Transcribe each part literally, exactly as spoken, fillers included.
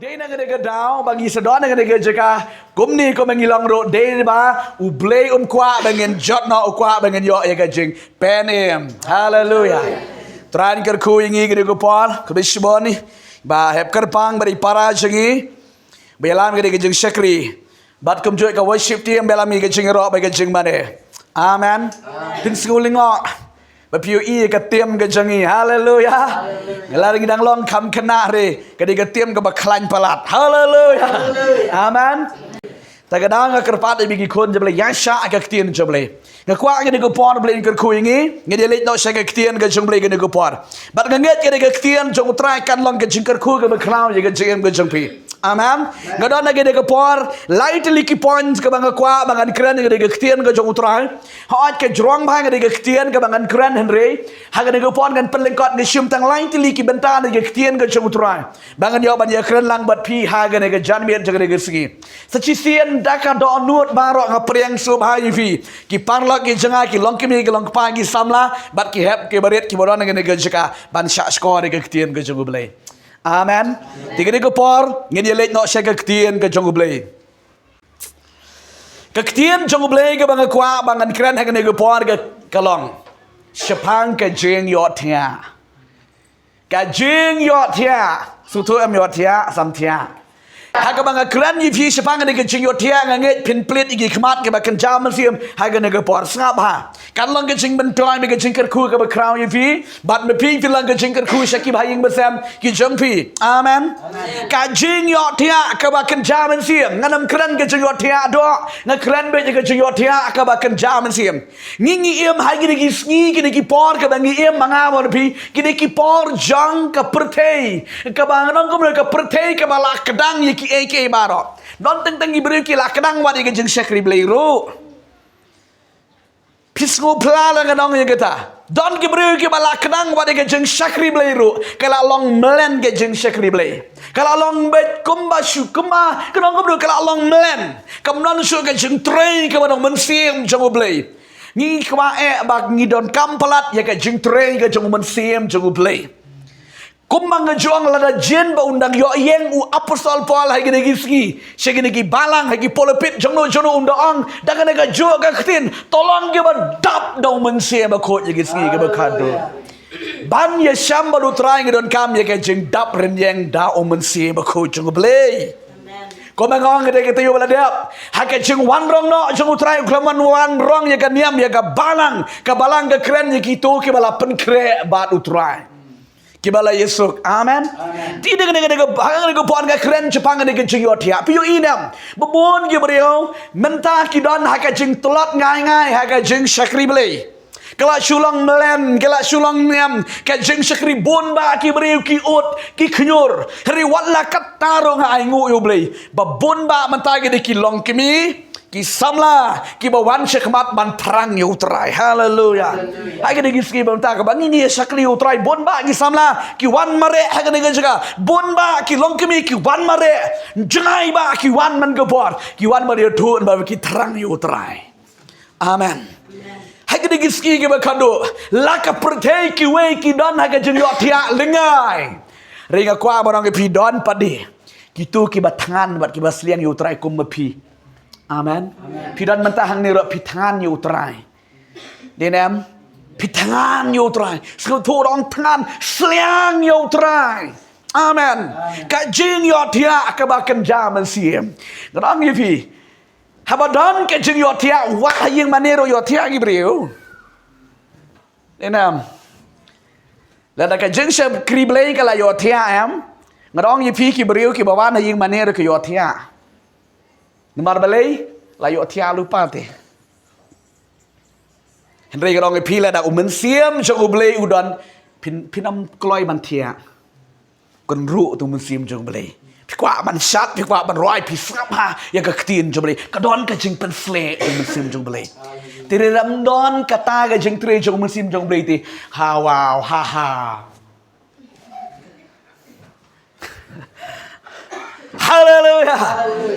Dei na kane ka daw ba ngi sa don na kane ka jaka kumne, kumba ngi long ruh, dei ba U Blei um kwah ba ngin jot noh, u kwah ba ngin ïoh ïa ka jingpynim. Haleluya. Trai un kyrkhu ïa ngi kane ka por, khublei shibun ba hep kyrpang bad i para jong ngi ba ïalam ïa kane ka jingshakri. Bad kumjuh ka worship team ba ïalam ïa ka jingïaroh bad ka jingmane. Amen. Pynsngewlyngngoh ba phi ïohi ïa ka team ka jong ngi. Haleluya. Nga la ring dang long kham khynnah re, ka dei ka team kaba khlaiñ palat. Haleluya. Amen. Te ka dang nga kyrpad ïa phi ki khun jong U Blei, ïa shah ka ktien jong U Blei. Nga kwah kane ka por U Blei un kyrkhu ïa ngi, ngin ïa leit noh sha ka ktien ka jong U Blei kane ka por. Bad nga ngeit kane ka ktien jong U Trai kan long ka jingkyrkhu kaba khraw ïa ka jingim ka jong phi. Amen. Nga don ha kane ka por lai tylli ki point kaba nga kwah ba ngan kren ïa kane ka ktien ka jong U Trai. Hooid ka jrong bha ïa kane ka ktien kaba ngan kren, hynrei ha kane ka por ngan pynlyngkot, nga shim tang lai tylli ki bynta na ka ktien ka jong U Trai ba ngan ïoh ban ïakren lang bad phi ha kane ka janmiet jong kane ka sngi. Sa shisien da ka dohnud baroh nga pdiang sngewbha ïa phi ki paralok ki jong nga, ki longkmie ki longkpa, ki samla bad ki hep ki barit kiba don ha kane ka jaka ban shah shkor ïa ka ktien ka jong U Blei. Amen. Te kane ka por ngin ïa leit noh sha ka ktien ka jong U Blei. Ka ktien jong U Blei kaba nga kwah ba ngan kren ha kane ka por ka, ka long shaphang ka jingïohthiah. Ka jingïohthiah. Sngewthuh em? Ïohthiah, samthiah. Ha kaba nga kren ïa phi shaphang kane ka jingïohthiah, nga ngeit phin plie ïa ki khmat kiba kynja mynsiem ha kane ka por. Sngap bha. Kan long ka jingmyntoi bad ka jingkyrkhu kaba khraw ïa phi. Bad ma phi phin long ka jingkyrkhu sha ki bahaïing basem ki jong phi. Amen. Ka jingïohthiah kaba kynja mynsiem. Ngan ym kren ka jingïohthiah doh, nga kren beit ïa ka jingïohthiah kaba kynja mynsiem. Ngi, ngi im ha kine ki sngi, kine ki por kaba ngi im ma nga bad phi, kine ki por jong ka pyrthei kaba, ngan ong kumno, ka pyrthei kaba la kdang ïa kiei kiei baroh. Don teng teng ki briew ki la kdang wat ïa ka jingshakri Blei ruh. Phi sngewphylla la ngan ong ïa kata. Don ki briew kiba la kdang wat ïa ka jingshakri Blei ruh, ka la long mlien ka jingshakri Blei. Ka la long beit kumba shu kumba, ngan ong kumno, ka la long mlien. Kam don shuh ka jingtrei kaba don ha U Mynsiem jong U Blei. Ngi kwah eh ba ngi donkam palat ïa ka jingtrei ka jong U Mynsiem jong U Blei. Kumba nga ju ong, lada jin ba un dang ïoh ïeng u apostol Paul ha kine ki sngi sha kine ki balang, ha ki pulpit jong no jong no, un da ong da kane kajuh ka ktien, to long kiba dap da U Mynsiem Bakhuid ïa ki sngi kiba khadduh. Ban ïashem bad U Trai ngi donkam ïa ka jingdap rynïeng da U Mynsiem Bakhuid jong U Blei. Kumba nga ong, ka dei ka taïew ba la dep ha ka jingwan rong noh jong U Trai. U khlem wan rong ïa ka niam, ïa ka balang, ka balang ka kren ïa kito kiba la pynkhreh bad U Trai, kiba la ïasuk. Amen. Te dei kane, kane ka, ha kane ka por nga kren shaphang kane ka jingïohthiah. Phi ïohi ne em ba bun ki briew mynta ki don ha ka jingtlot ngai ngai ha ka jingshakri Blei. Ka la shu long mlien, ka la shu long niam ka jingshakri. Bun bah ki briew ki ud ki khñiur. Hynrei wat la katta ruh nga ainguh ïa U Blei ba bun bah mynta ki dei ki longkmie, ki samla kiba wan shakhmat ban thrang ïa U Trai. Haleluya. Ha kine ki sngi ba mynta kaba ngi ïa shakri ïa U Trai, bun bah ki samla ki wan mareh ha kane ka jaka. Bun bah ki longkmie ki wan mareh. Jngai bah ki wan man ka por, ki wan mareh, ïathuh ba ki thrang ïa U Trai. Amen. Ha kine ki sngi kiba khadduh, la ka pyrthei kiwei ki don ha ka jingïohthiah lyngngai. Hynrei nga kwah ban ong ïa phi, don pat de kito kiba thngan bad kiba sliang ïa U Trai kum ma phi. Amen. Phi don mynta hangne ruh, phi thngan ïa U Trai. Dei ne em? Phi thngan ïa U Trai. Sngewthuh, ong thngan, sliang ïa U Trai. Amen. Ka jingïohthiah kaba kynja mynsiem. Nga ong ïa phi, haba don ka jingïohthiah, wat ha ïing mane ruh ïohthiah ki briew. Dei ne em? Lada ka jingshakri Blei ka la ïohthiah, em, nga ong ïa phi, ki briew kiba wan ha ïing mane ruh ki ïohthiah. Namar balei? La ïohthiah lypa te. Hynrei nga ong ïa phi, lada U Mynsiem jong U Blei u don, phin, phin ym kloi ban thiah. Kynruh te U Mynsiem jong U Blei. Phi kwah ban shad, phi kwah ban rwai, phi sngap ha ïa ka ktien jong U Blei. Ka don ka jingpynshlur U Mynsiem jong U Blei. Te lada ym don kata ka jingtrei jong U Mynsiem jong U Blei te, ha, wow, ha, ha. Haleluya.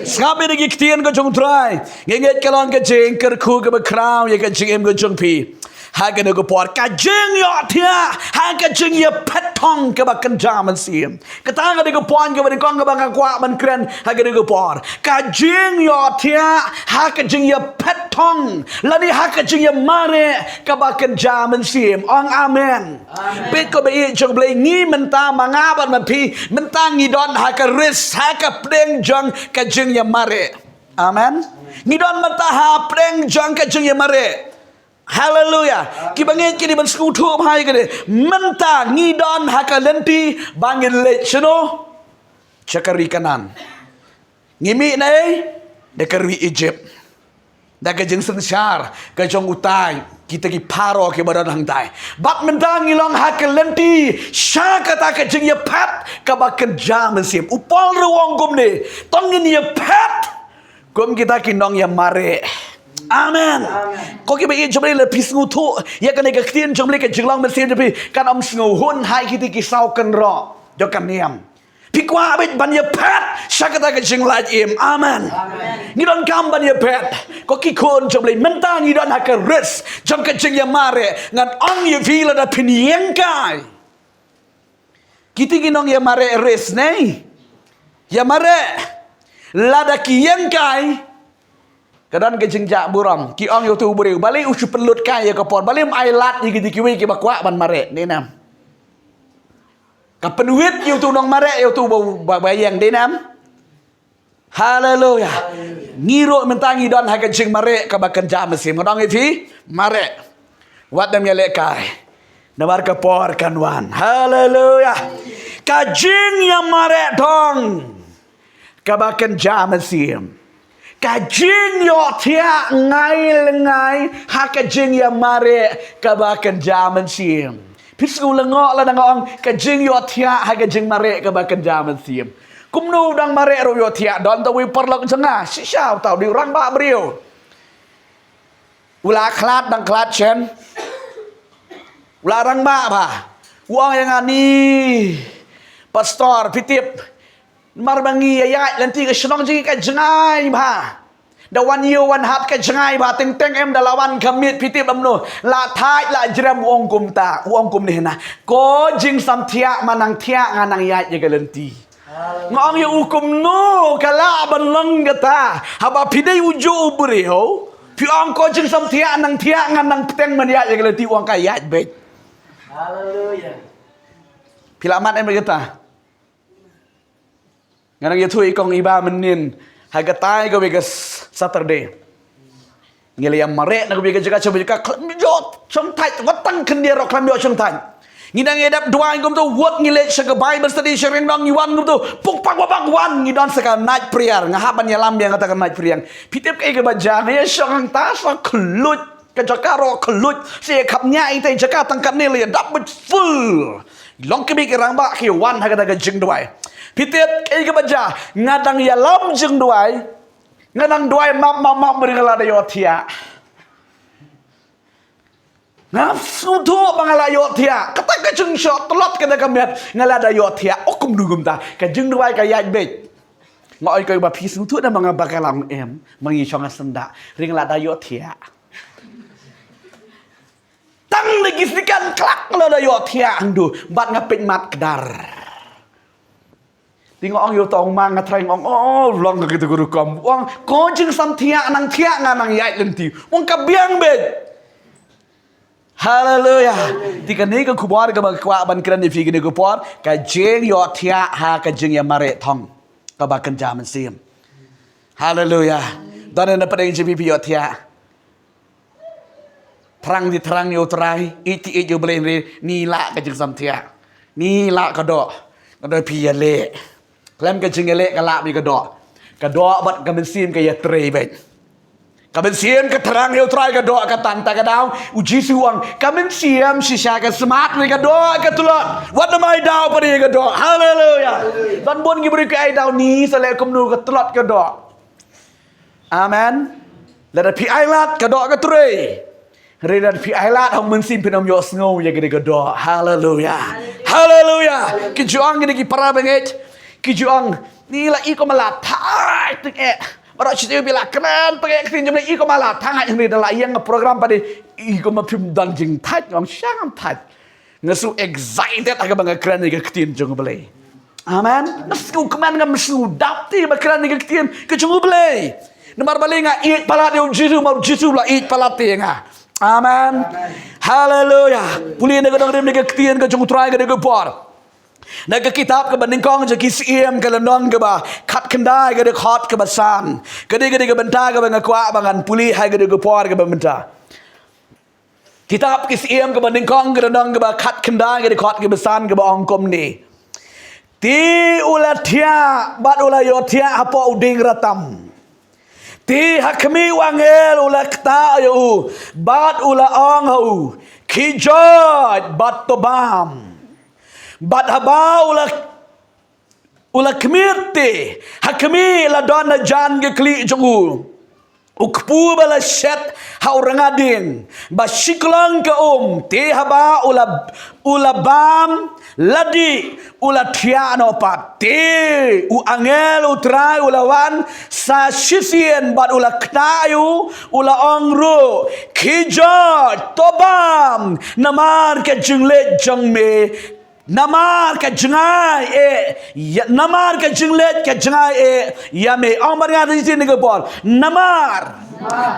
Sngap ïa ki ktien ka jong U Trai. Ngi ngeit ka long ka jingkyrkhu kaba khraw ïa ka jingim ka jong phi. Ha kane ka por, ka jingïohthiah, ha ka jingïaphet thong kaba kynja mynsiem. Kata ka dei ka point kaba nyngkong kaba nga kwah ban kren ha kane ka por. Ka jingïohthiah ha ka jingïaphet thong lane ha ka jingïamareh kaba kynja mynsiem. Ong amen. Peit ko ba ïeit jong U Blei, ngi mynta ma nga bad ma phi mynta ngi don ha ka risk, ha ka pdeng jong ka jingïamareh. Amen. Ngi don mynta ha pdeng jong ka jingïamareh. Haleluya. Kiba ngeit kine ban sngewthuh bha ïa kane. Mynta ngi don ha ka lynti ba ngin leit shano? Sha ka ri Kanaan. Ngi mih na ei? Da ka ri Egypt. Da ka jingsynshar ka jong utai kita ki Pharaoh kiba don hangtai. Bad mynta ngi long ha ka lynti sha kata ka jingïaphet kaba kynja mynsiem. U Paul ruh u ong kumne, to ngin ïaphet kum kita ki nongïamareh. Amen. Ko kiba ïeit jong U Blei, lada phi sngewthuh ïa kane ka ktien jong U Blei, ka jinglong mynsiem jong phi kan ym sngewhun ha kita ki saw kynroh jong ka niam. Phi kwah beit ban ïaphet sha kata ka jinglait im. Amen. Ngi donkam ban ïaphet. Ko ki khun jong U Blei, mynta ngi don ha ka risk jong ka jingïamareh. Ngan ong ïa phi, lada phin ïeng kai, kita ki nongïamareh risk ne ïamareh. Lada ki ïeng kai, ka don ka jingjah burom. Ki ong ïa utu u briew, balei u shu pynlut kai ïa ka por, balei ym ai lad ïa kita kiwei kiba kwah ban mareh, dei ne em? Ka pynwit ïa utu u nongmareh ïa utu ba, ba, ba ïeng, dei ne em? Haleluya. Ngi ruh mynta ngi don ha ka jingmareh kaba kynja mynsiem. Ngan ong ïa phi, mareh. Wat nym ïalehkai. Namar ka por kan wan. Haleluya. Ka jingïamareh dong kaba kynja mynsiem. Ka jingïohthiah ngai lyngngai ha ka jingïamareh kaba kynja mynsiem. Phi sngew lyngngoh lada nga ong ka jingïohthiah ha ka jingmareh kaba kynja mynsiem. Kumno u dang mareh ruh u ïohthiah? Don uta uwei u paralok jong nga, shisha uta u dei u rangbah briew. U la khlad, dang khlad shen. U la rangbah bha. U ong ïa nga, ni Pastor, phi tip, namar ba ngi ïaid lynti ka shnong jong ngi ka jngai bha. Da wan ïew wan hat ka jngai bha, teng teng em da la wan ka miet, phi tip kumno, la thait la jrem. U ong kumta, u ong kumne, na ko jingsam thiah ma nang thiah nga nang ïaid ïa ka lynti. Nga ong ïa u, kumno ka lah ban long kata? Haba phi dei ujuh u briew, phi ong ko jingsam thiah nang thiah nga nang pteng ban ïaid ïa ka lynti. U ong ka ïaid beit. Haleluya. Phi la mad em ïa kata? Nga nang ïathuh ïa kong Iba mynnin ha katai kawei ka s-, Saturday. Ngi la ïamareh na kawei ka jaka, sha kawei ka jaka khlem ïoh shongthait, wat tang khyndiat ruh khlem ïoh shongthait. Ngi dang ïa dep duwai kumto, wat ngi leit sha ka Bible study sha Riangdong, ngi wan kumto, puk pak wa bak wan, ngi don sa ka night prayer, nga hap ban ïalam ïa kata ka night prayer. Phi tip kaei kaba jia, nga ïa shong hangta sa khluit. Ka jaka ruh khluit, sa ïa khapngiah ïa kata ka jaka tang katne, la ïa dap beit full. Long kmie ki rangbah ki wan ha kata ka jingduwai. Phi tip kaei kaba jia, nga dang ïalam jingduwai. Nga dang duwai map map map, mari nga la da ïohthiah. Nga sngewthuh ba nga la ïohthiah. Kata ka jingshoh tlot kata ka met, nga la da ïohthiah. Oh, kumno kumta, ka jingduwai ka ïaid beit. Nga ong ïa kong Iba, phi sngewthuh ne em ba nga ba ka lam em, ma ngi shong ha syndah, ri nga la da ïohthiah. Tang da ki snikan klak nga la da ïohthiah hangto, bad nga peit mat kdar. Te nga ong ïa uta u ma, nga trai nga ong, oh, long ka kata ka rukom. U ong ko jingsam thiah nang thiah nga nang ïaid lynti. U ong ka biang beit. Haleluya. Te kane ka khubor kaba nga kwah ban kren ïa phi kane ka por, ka jingïohthiah ha ka jingïamareh thong kaba kynja mynsiem. Haleluya. Don ne em na pdeng jong phi phi ïohthiah? Thrang te thrang ïa U Trai, ïeit te ïeit ïa U Blei, hynrei ni lah ka jingsam thiah. Ni lah ka doh. Ka doh phi ïaleh. Khlem ka jingïaleh ka lah beit ka doh. Ka doh bad ka mynsiem ka ïatrei beit. Ka mynsiem ka thrang ïa U Trai, ka doh ka tang. Ta ka daw U Jisu u ong, ka mynsiem shisha ka smat, hynrei ka doh ka tlot. Wat nym ai daw pat ïa ka doh. Haleluya. Don bun ki briew ki ai daw, ni sa leh kumno, ka tlot ka doh. Amen. Lada phi ai lad ka doh ka trei. Hynrei lada phi ai lad ha u mynsiem, phin ym ïohsngew ïa kane ka doh. Haleluya. Haleluya. Ki ju ong kine ki para bangeit, ki ju ong, ni la i kum la thait tyngeh. Baroh shi taïew phi la kren tyngeh ka ktien jong U Blei, i kum la thait, hynrei da la ïeng ha program pat de, i kum phim don jingthait. Nga ong sha ngam thait. Nga sngew excited ha kaba nga kren ïa ka ktien jong U Blei. Amen. Nga sngew kmen, ngam sngew dap te ba kren ïa ka ktien ka jong U Blei. Namar balei? Nga ïeit palat ïa U Jisu, namar U Jisu u la ïeit palat te ïa nga. Amen. Haleluya. Pule na ka nongrim na ka ktien ka jong U Trai ka dei ka por. Na ka kitab kaba nyngkong jong ki Syiem ka lynnong kaba khatkhyndai ka dkhot kaba san. Ka dei, ka dei ka bynta kaba nga kwah ba ngan pule ha ka dei ka por kaba mynta. Kitab ki Syiem kaba nyngkong ka lynnong kaba khatkhyndai ka dkhot kaba san kaba ong kumne. Te u la thiah bad u la ïohthiah hapoh u dieng ratam. Te ha khmih u angel u la ktah ïa u bad u la ong ha u, khie joit bad to bam. Bad haba u la, u la khmied te, ha khmih la don hajan ka khlieh jong u, u kpu ba la shet ha u rnga dieng ba shiklong ka um. Te haba u la, u la bam la dih, u la thiah noh pat. Te u angel U Trai u la wan sa shisien bad u la ktah ïa u, u la ong ruh, khie joit, to bam, namar ka jingleit jong me, namar ka jngai eh ïa, namar ka jingleit ka jngai eh ïa me. Ong bad nga te shisien ha kane ka por, namar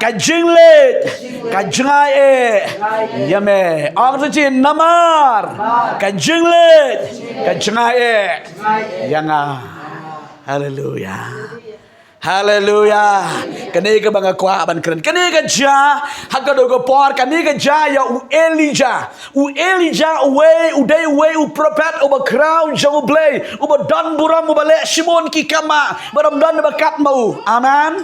ka jingleit ka jngai eh ïa me. Ong te shisien, namar ka jingleit ka jngai eh ïa nga. Haleluya. Haleluya. Kane kaba nga kwah ban kren. Kane ka jia ha ka dei ka por, kane ka jia ïa u Elijah. U Elijah uwei, u dei uwei u prophet uba khraw jong U Blei, uba don burom, uba leh shibun ki kam ba ym don ba kat ma u. Amen.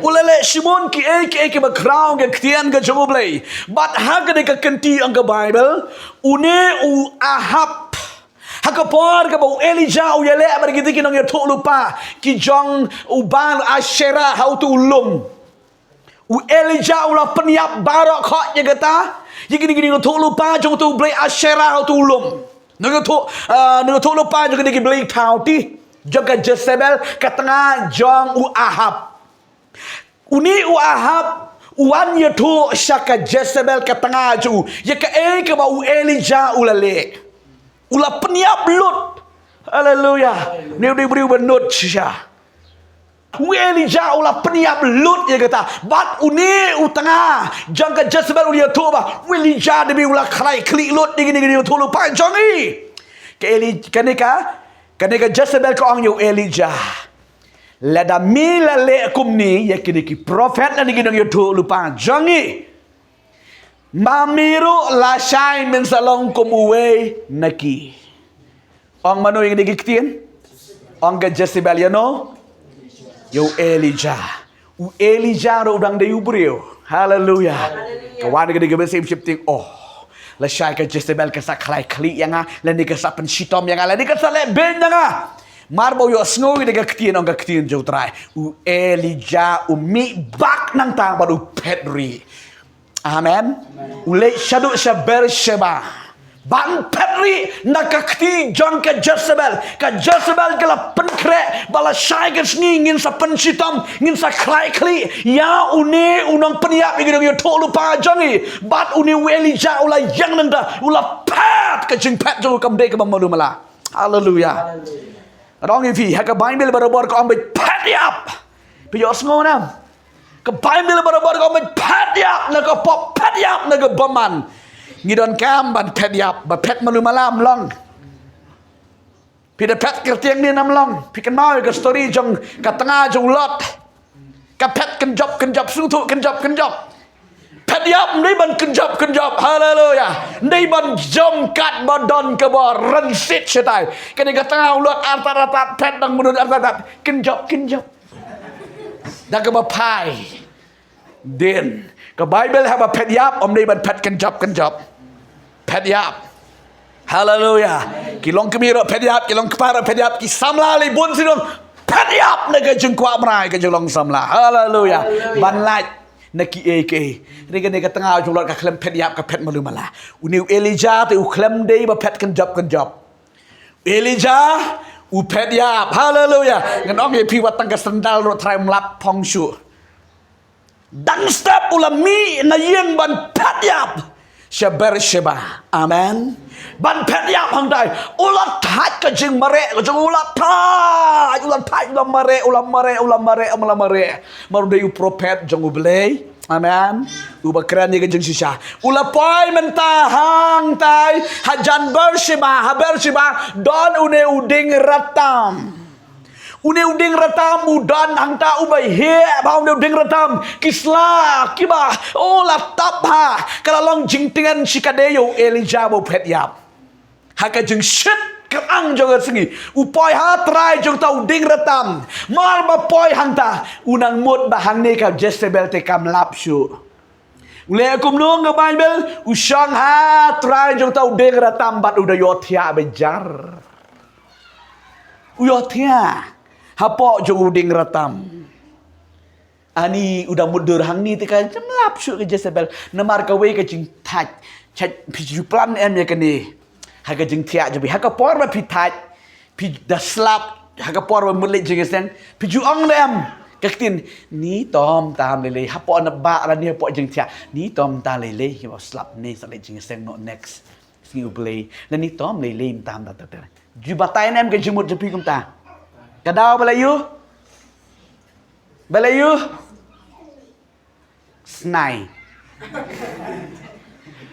U la leh shibun kiei kiei kiba khraw ha ka ktien ka jong U Blei. Bad ha kane ka kynti ong ka Bible, une u Ahab, ha ka por kaba u Elijah u ïaleh bad kita ki nongïathuhlypa ki jong u Baal Asherah ha uto u lum, u Elijah u la pynïap baroh khoit ïa kata, ïa kine ki nongïathuhlypa jong uto u blei Asherah ha uto u lum. Nongïathuh, ah, nongïathuhlypa jong kine ki blei thaw ti jong ka Jezebel, ka tnga jong u Ahab. Une u Ahab u wan ïathuh sha ka Jezebel, ka tnga jong u, ïa kaei kaba u Elijah u la leh. U la pynïap lut. Haleluya. Une u dei u briew ba nud shisha. U Elijah u la pynïap lut ïa kata. Bad une u tnga jong ka Jezebel u la ïathuh ba u Elijah da ba u la khlai khlieh lut ïa kine ki nongïathuhlypa jong ngi. Ka Eli-, kane ka, kane ka Jezebel ka ong ïa u Elijah, lada me la leh kumne ïa kine ki prophet lane ki nongïathuhlypa jong ngi, ma me ruh lashai men sa long kum uwei na ki. Ong mano ïa kine ki ktien? Ong ka Jezebel ïano? Ïa u Elijah. U Elijah ruh u dang dei u briew. Haleluya. Ka wan ka dei ka mynsiem sheptieng, oh, lashai ka Jezebel ka sa khlai khlieh ïa nga, lane ka sa pynshitom ïa nga, lane ka sa leh beiñ ïa nga. Namar ba u ïohsngew ïa ka ktien, ong ka ktien jong u Trai, u Elijah u mih bak nangta bad u phet rieh. Amen. U leit shaduh sha Beersheba ban phet rieh na ka kti jong ka Jezebel. Ka Jezebel ka la pynkhreh ba lashai ka sngi ngin sa pynshitom, ngin sa khlai khlieh ïa une u nongpynïap ïa ki nongïathuhlypa jong ngi. Bad une u Elijah u la ïeng nangta, u la phet, ka jingphet jong u kam dei kaba malu mala. Haleluya. Nga ong ïa phi, ha ka Baibl barabor ka ong ba phet ïap. Phi ïohsngew ne em? Ka Baibl barabor ka ong ba phet ïap na ka pop, phet ïap na ka bymman. Ngi donkam ban phet ïap, ba phet malu mala ym long. Phi da phet kyrtiang ne ym long? Phi kynmaw ïa ka story jong ka tnga jong u Lot. Ka phet kynjop kynjop, sngewthuh, kynjop kynjop. Phet ïap ym dei ban kynjop kynjop. Haleluya. Ym dei ban jam kat ba don kaba rynsied shatai. Kane ka tnga u Lot artat artat, phet dang mynno artat artat, kynjop kynjop. Da kaba phai. Dien. Ka Baibl haba phet ïap ym dei ban phet kynjop kynjop. Phet ïap. Haleluya. Ki longkmie ruh phet ïap, ki longkpa ruh phet ïap, ki samla lei bun sien ruh phet ïap na ka jingkwah bnai, ka jinglong samla. Haleluya. Haleluya. Ban lait na kiei kiei. Hynrei kane ka tnga jong u Lot ka khlem phet ïap, ka phet malu mala. Une u Elijah te u khlem dei ba phet kynjop kynjop. Elijah u phet ïap. Haleluya. Ngan ong ïa phi, wat tang ka sandal ruh trai ym lap phong shuh. Dang step u la mih na ïing ban phet ïap. sha Beersheba. Amen. Ban phet ïap hangtai. U la thait ka jingmareh ka jong u, u la thait, u la thait, u la mareh, u la mareh, u la mareh, u la mareh. Namar u dei u prophet jong U Blei. Amen. Uba kren ïa ka jingshisha. U la poi mynta hangtai, hajan Beersheba, ha Beersheba don une u dieng ratam. Une u dieng ratam u don hangta, uba heh bha une u dieng ratam. Ki sla kiba, oh, la tap bha. Ka la long jingtngen shikatdei ïa u Elijah ba u phet ïap. Ha ka jingshit kyrang jong ka sngi, u poi ha trai jong uta u dieng ratam. Mar ba poi hangta, u nang mut ba hangne ka Jezebel te kam lap shuh. U leh kumno nga Baibl? U shong ha trai jong uta u dieng ratam bad u da ïohthiah ba jar. U ïohthiah hapoh jong u dieng ratam. Ani u da mutdur hangne te kam lap shuh ka Jezebel. Namar kawei ka jingthait. Thait, phi ju plan em ïa kane? Ha ka jingthiah jong phi, ha ka por ba phi thait, phi da slap, ha ka por ba mut leit jingïaseng, phi ju ong ne em? Ka ktien, ni tom tam lei lei, hapoh na ba la ni hapoh jingthiah, ni tom tam lei lei, ki ba slap ne sa leit jingïaseng noh next. Sngi U Blei, na ni tom lei lei tam tam tam. Ju batai ne em ka jingmut jong phi kumta? Ka daw ba la ïoh? Ba la ïoh? Snai.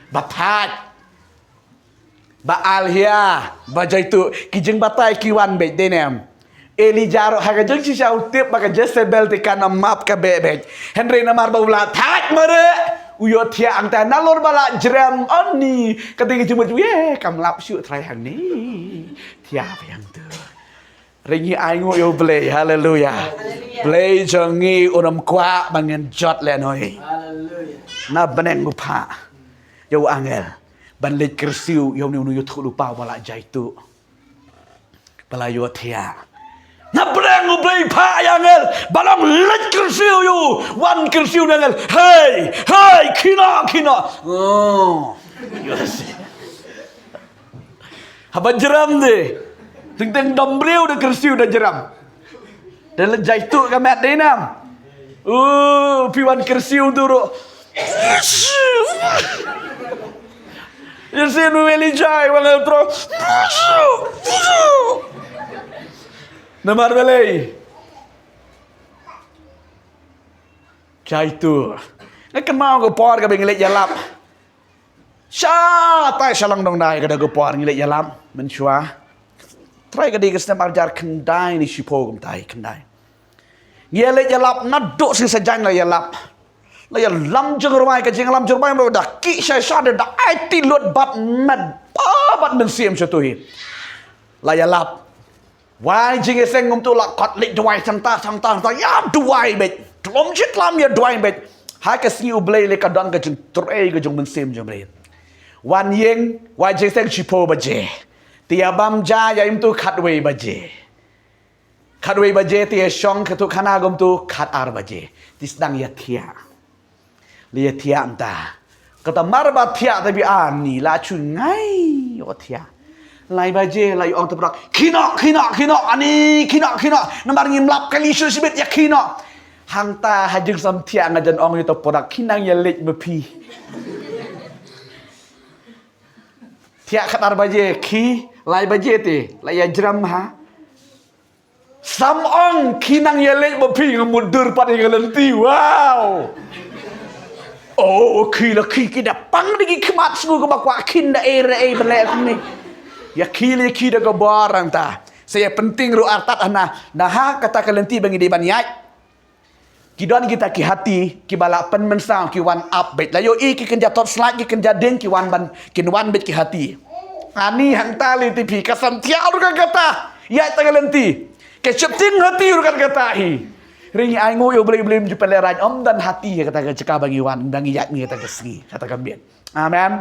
Ba thait. Ba alhia. Ba jaitu. Ki jingbatai ki wan beit, dei ne em? Elijah ruh ha ka jingshisha u tip ba ka Jezebel te kan ym map ka beh beit. Hynrei namar ba u la thait mareh, u ïohthiah hangta, nalor ba la jrem, ani ka dei ka jingmut, ye, kam lap shuh trai hangne. Thiah biang tu. Ring ngi ainguh ïa U Blei. Haleluya. Haleluya. Blei jong ngi un ym kwah ba ngin jot lehnohei. Haleluya. Na bneng u phah ïa u angel ban leit kyrsiew ïa une u nongïathuhlypa ba la jaitu, ba la ïohthiah. Na bneng U Blei phah ïa u angel ba long leit kyrsiew ïa u. Wan kyrsiew u angel. Hei, hei, khie noh, khie noh. Oh. Haba jrem de. Teng teng dom briew da kyrsiew da jrem. Da la jaitu ka met dei ne em? Uh, phi wan kyrsiew tu ruh. Ïa sien u Elijah wan ngal tro. Namar balei? Jaitu. Nga kynmaw ka por kaba ngi leit ïalap. Shatai sha Langdongdai ka dei ka por ngi leit ïalap mynshuwa. Trai ka dei ka snem arhajar khyndai ne shiphew kumtai khyndai. Ngi ïaleit ïalap naduh shisha jaiñ la ïalap. La ïalam jingrwai, ka jinglam jingrwai mrad da ki sha sha da aiti lut bad met ba bad mynsiem sha tu hi. La ïalap. Wai jingïaseng ngam tu la kot leit duwai sangta sangta sangta ïa duwai beit. Tlom shi tlam ïa duwai beit. Ha ka sngi U Blei lei ka don ka jingtrei ka jong Mynsiem jong U Blei. Wan ïeng, wai jingïaseng shiphew baje. Te ïa bam ja ïa im tu khatwei baje. Khatwei baje te ïa shong ka tu khana gum tu khatar baje. Te sdang ïa thiah. La ïa thiah mynta. Kata mar ba thiah ta bi ani la chu ngai ïa thiah. Lai baje la ïa ong ta prak. Khie noh, khie noh, khie noh, ani khie noh, khie noh. Namar ngim lap kali shu sibit ïa khie noh. Hangta ha jingsam thiah nga jan ong ïa ta prak. Khie nang ïa leit ma phi. Thiah khatar baje, khie, lai baje te, la ïa jrem ha. Sam ong khie nang ïa leit ma phi, nga mutdur pat ïa ka lynti. Wow. Oh, khie la khie, ki da pang da ki khmat sngew kaba kwah khie da ei re ei ba leh kumne. Ïa khie la khie da ka bor hangta. Sa ïa pynting ruh artat hana, na ha kata ka lynti ba ngi dei ban ïaid. Ki don kita ki hati kiba la pynmynsaw, ki wan ap beit. La ïohi ki kynja torchlight, ki kynja dieng, ki wan ban, kin wan beit ki hati. Ani hangta lei te phi, ka sam thiah ruh ka kata. Ïaid ta ka lynti. Ka sheptieng hati ruh ka kata hi. Ring ngi ainguh ïa U Blei, U Blei um ju pynlehrain, ym don hati ha kata ka jaka ba ngi wan, ba ngi ïaid ngi kata ka sngi, kata ka miet. Amen.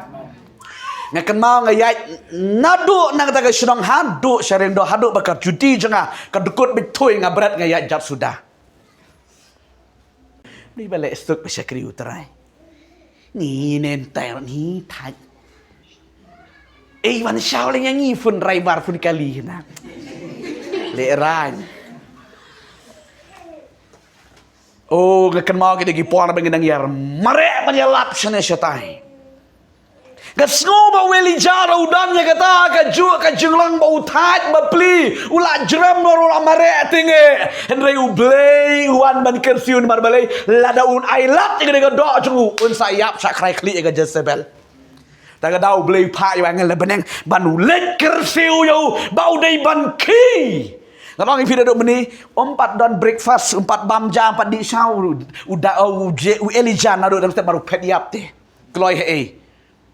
Nga kynmaw nga ïaid naduh na kata ka shnong haduh sha Riangdo, haduh ba ka juti jong nga ka dkut beit thui, nga bret nga ïaid jot suda. Ni ba leh stuk ba shakri U Trai. Ni nen tai ni thait. Ei wan shaw le ngi phun raibar phun kali na. Lehrain. Oh, nga kynmaw ki da ki por ba ngi dang ïar mareh ban ïalap shane shatai. Ka sngew ba u Elijah ruh u don ïa kata ka ju ka jinglong ba u thait bapli, u la jrem ruh, u la mareh tynge. Hynrei U Blei u wan ban kyrsiew namar balei, lada un ailad ïa kane ka doh jong u, un sa ïap shah krai khlieh ïa ka Jezebel. Te ka dei U Blei u phah ïa u angel na bneng ban u leit kyrsiew ïa u ba u dei ban khie. Nga ong ïa phi naduh mynne, um pat don breakfast, um pat bam ja, um pat dih sha, u da u je u Elijah naduh dang step ba u phet ïap te. Kloi haei?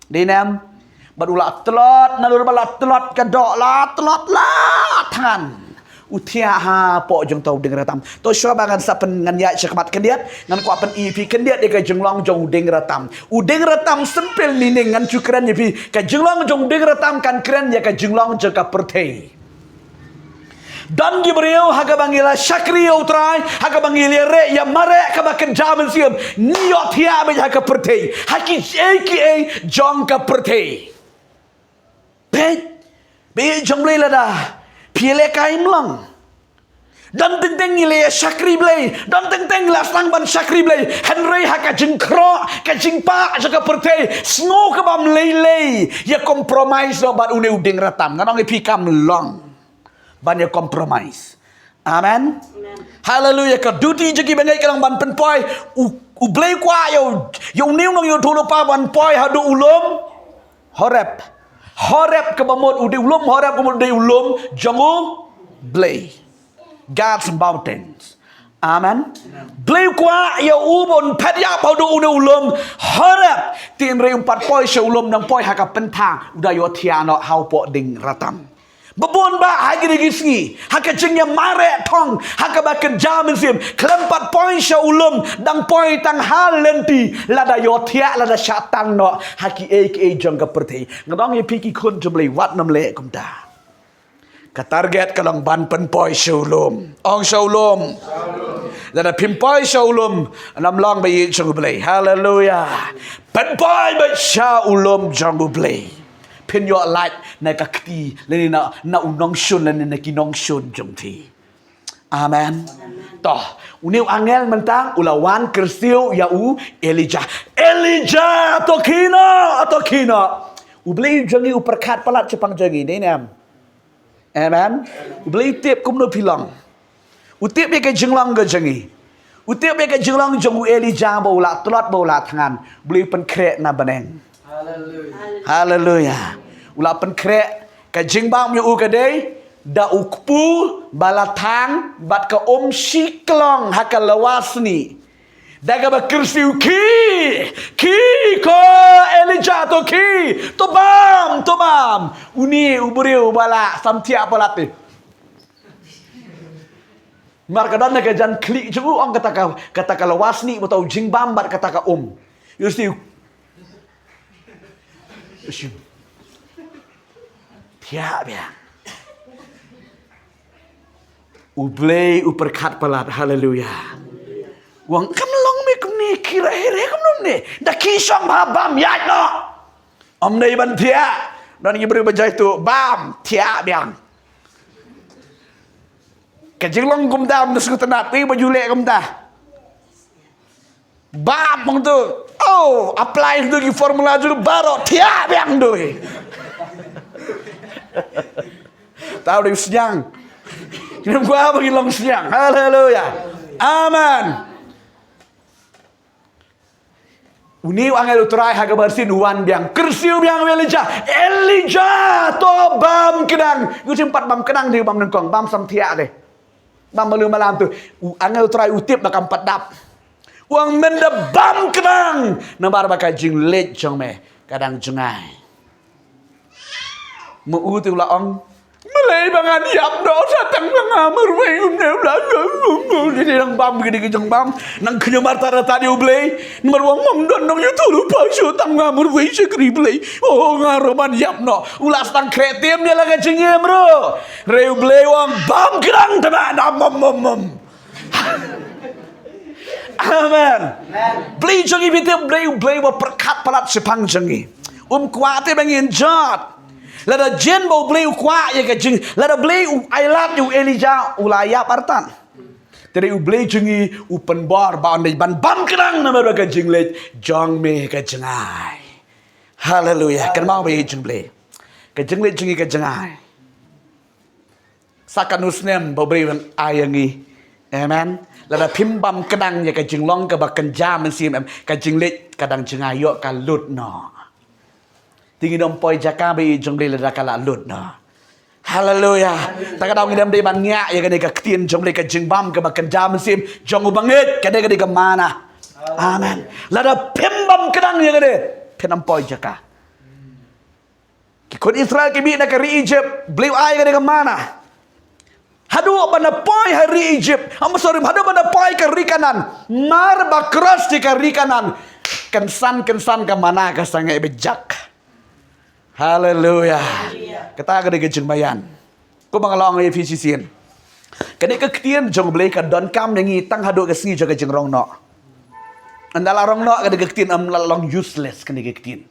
Dei ne em? Bad u la tlot, naduh ba la tlot ka doh, la tlot la thngan. U thiah hapoh jong uta u dieng rtam. To shuwa ba ngan sa pyn ngan ïaid sha khmat khyndiat, ngan kwah pyni ïa phi khyndiat ïa ka jinglong jong u dieng rtam. U dieng rtam simple meaning ngan shu kren ïa phi. Ka jinglong jong u dieng rtam kan kren ïa ka jinglong jong ka pyrthei. Don ki briew ha kaba ngi la shakri ïa U Trai, ha kaba ngi la ïareh ïa mareh kaba kynja mynsiem, ngi ïohthiah beit ha ka pyrthei, ha kiei kiei jong ka pyrthei. Peit, bad jong U Blei lada phi leh kai mlong. Don teng teng ngi la ïa shakri Blei, don teng teng la sdang ban shakri Blei. Hynrei ha ka jingkhroh, ka jingpah jong ka pyrthei, sngew ka bam lei lei, ïa compromise noh bad une u dieng rtam. Ngan ong ïa phi kam long ban ïa compromise. Amen. Amen. Haleluya. Ka duty jong ki bangeit ka long ban pynpoi. U, U Blei kwah ïa u, ïa une u nongïathuhlypa ban poi haduh u lum Horeb. Horeb kaba mut u dei u lum Horeb kaba mut u dei u lum jong U Blei. God's mountains. Amen. Blei kwah ïa u ban phet ïap haduh une u lum Horeb. Te hynrei um pat poi sha u lum, nang poi ha ka pynthang, u da ïohthiah noh hapoh dieng rtam. Ba bun bah ha kine ki sngi, ha ka jingïamareh thong, ha kaba kynja mynsiem, khlem pat poi sha u lum, dang poi tang ha lynti, lada ïohthiah, lada shah tang noh ha kiei kiei jong ka pyrthei. Ngan ong ïa phi ki khun jong U Blei, wat nym leh kumta. Ka target ka long ban pynpoi sha u lum. Ong sha u lum. Lada phim poi sha u lum, nym long ba ïeit jong U Blei. Haleluya. Pynpoi beit sha u lum jong U Blei. Phin ïoh lait na ka kti lane na, na u nongshun lane na ki nongshun jong phi. Amen. To, une u angel mynta u la wan kyrsiew ïa u Elijah. Elijah, to khie noh, to khie noh. U Blei jong ngi u pyrkhat palat shaphang jong ngi, dei ne em? Amen. U Blei u tip kumno phi long. U tip ïa ka jinglong ka jong ngi. U tip ïa ka jinglong jong u Elijah ba u la tlot ba u la thngan. U Blei u pynkhreh na bneng. Haleluya. Haleluya. U la pynkhreh, ka jingbam ïa u ka dei da u kpu ba la thang bad ka um shiklong ha ka lawasnieh. Da kaba kyrsiew, khie, khie ko Elijah, to khie, to bam, to bam. Une u briew ba la samthiah palat te. Namar ka don na ka jan khlieh jong u, ong kata ka, kata ka lawasnieh, uta u jingbam bad kata ka um. Ïa u shu thiah biang. U Blei u pyrkhat palat, haleluya. U ong kam long me kumne, khie re re kumne. Da khie shong bha bam ïaid noh. Ym dei ban thiah. Don ki briew ba jai tu bam thiah biang. Ka jinglong kumta ym da sngewtynnat, phi ba ju leh kumta. Bam hangtu. Oh, apply hangtu ki formula jong u baroh thiah biang tu. Tau dei sniang. Kinem kwah ba ki long sniang. Haleluya. Amen. Une u angel u Trai ha kaba arsien u wan biang, kyrsiew biang u Elijah. Elijah, to bam kdang. Ïa u shu pat bam kdang, dei bam nyngkong, bam samthiah te. Bam malu malam tu. U angel u Trai u tip ba kam pat dap. U ong men da bam kdang. Namar ba ka jingleit jong me ka dang jngai. Ma u te u la ong, balei ba ngan ïap noh sa tang ma nga marwei? Une u la, u dei dang bam, ki dei ki jingbam. Nang khñium artatien ïa U Blei. Namar u ong ym don nongïathuhlypa shuh, tang ma nga marwei shakri Blei. Oh, nga ruh ban ïap noh. U la sdang khreh tim ïa la ka jingim ruh. Hynrei U Blei u ong bam kdang, tang ma nga, mom mom mom. Amen. Blei jong ngi, phi tip, Blei, Blei ba pyrkhat palat shaphang jong ngi. Um kwah te ba ngin jot. Lada jin ba U Blei u kwah ïa ka jing, lada Blei u ailad ïa u Elijah, u la ïap artat. Te dei U Blei jong ngi u pynbor ba un dei ban bam kdang namar ba ka jingleit jong me ka jngai. Haleluya. Kynmaw ba ïeit jong U Blei. Ka jingleit jong ngi ka jngai. Sa katno snem ba U Blei un ai ïa ngi. Amen. Lada phim bam kdang ïa ka jinglong kaba kynja mynsiem, em, ka jingleit ka dang jngai, ïoh ka lut noh. Te ngin ym poi jaka ba ïeit jong U Blei lada ka la lut noh. Haleluya. Ta ka daw ngin ym dei ban ngiah ïa kane ka ktien jong U Blei, ka jingbam kaba kynja mynsiem jong u bangeit, ka dei, ka dei ka manna. Amen. Lada phim bam kdang ïa kane, phin ym poi jaka. Ki khun Israel ki mih na ka ri Egypt, U Blei u ai ïa kane ka manna. Haduh ba na poi ha ri Egypt, am, sorry, haduh ba na poi ka ri Kanaan, mar ba cross ïa ka ri Kanaan, kynsan kynsan ka manna ka sangeh beit jak. Haleluya. Kata ka dei ka jingmaïan. Kumba nga la ong ïa phi shisien, kane ka ktien jong U Blei ka donkam ïa ngi tang haduh ka sngi jong ka jingrong noh. Ynda la rong noh kane ka ktien, ym, la long useless kane ka ktien.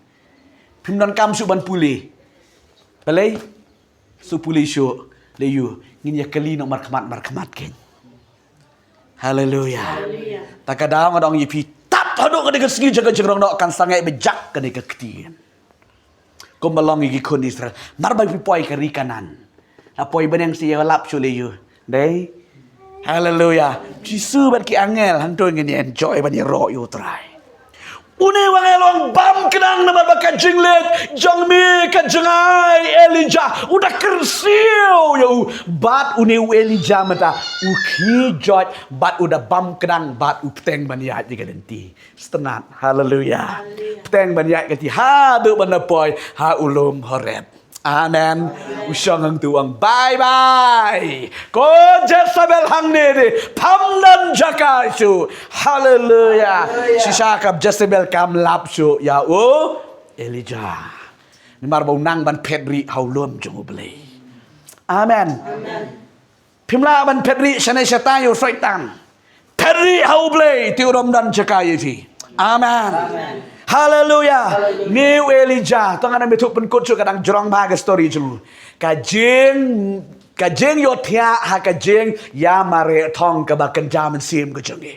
Phim donkam shuh ban pule. Balei? Shu pule shuh, lei ïoh ngin ïa kylli noh markhmat markhmat kein. Haleluya. Ta ka daw nga da ong ïa phi, tad haduh kane ka sngi jong ka jingrong noh kan sangeh beit jak kane ka ktien. Kumba long ïa ki khun Israel, mar ba phi poi ka ri Kanaan, la poi bneng, sa ïalap shuh, lei ïoh? Dei. Haleluya. Jisu bad ki angel, hangto ngin ïa enjoy ban ïaroh ïa U Trai. Une u angel u ong, bam kdang, namar ba ka jingleit jong me ka jngai. Elijah u da kyrsiew ïa u, bad une u Elijah mynta u khie joit bad u da bam kdang bad u bteng ban ïaid ïa ka lynti. Sngewtynnat. Haleluya. Bteng ban ïaid ka lynti haduh ba na poi ha u lum Horeb. Amen. U shong hangto u ong, bye bye, ko Jezebel hangne, te pham don jaka shuh. Haleluya. Shisha ka Jezebel kam lap shuh ïa u Elijah. Namar ba u nang ban phet rieh ha u lum jong U Blei. Amen. Phim lah ban phet rieh shane shatai ïa u Soitan. Phet rieh ha U Blei, te u ym don jaka ïa phi. Amen. Haleluya. Une u Elijah, to ngan ym ïathuh pynkut shuh, ka dang jrong bha ka story jong u. Ka jing, ka jingïohthiah ha ka jingïamareh thong kaba kynja mynsiem ka jong ngi.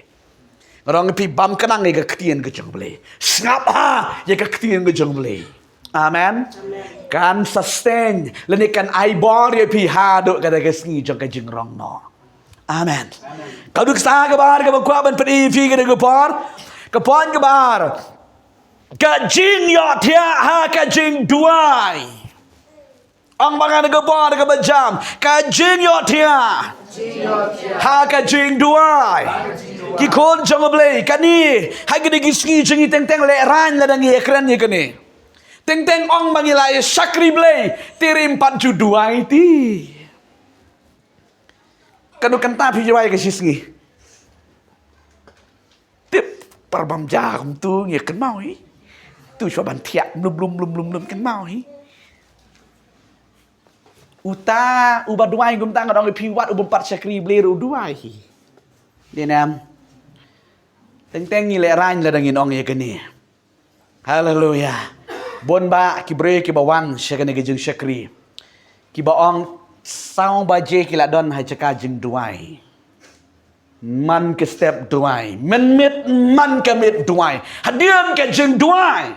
Nga ong ïa phi, bam kdang ïa ka ktien ka jong U Blei. Sngap ha ïa ka ktien ka jong U Blei. Amen. Kan sustain lane kan ai bor ïa phi haduh kata ka sngi jong ka jingrong noh. Amen. Ka dei ka sa kaba ar kaba kwah ban pyni ïa phi kane ka por. Ka point kaba ar, ka jingïohthiah ha ka jingduwai. Ong ba ngan ka bor kaba jam, ka jingïohthiah ha ka jingduwai. Ki khun jong U Blei, kane ha kine ki sngi jong ngi, teng teng lehraiñ lada ngi ïakren ïa kane. Teng teng ong ba ngi la ïa shakri Blei, te rim pat ju duwai te. Katno kynta phi ju duwai ka shi sngi? Tip, par bam ja kumtu ngi kynmaw hi. Tu shuwa ban thiah mlum mlum mlum mlum mlum kynmaw hi. Uta uba duwai kumta nga ong ïa phi, wat u bym pat shakri Blei ruh u duwai hi. Dei ne em? Teng teng ngi lehraiñ lada ngin ong ïa kane. Haleluya. Bun bah ki briew kiba wan sha kane ka jingshakri, kiba ong saw baje ki la don ha jaka jingduwai. Man ka step duwai, mynmiet man ka miet duwai. Hadien ka jingduwai,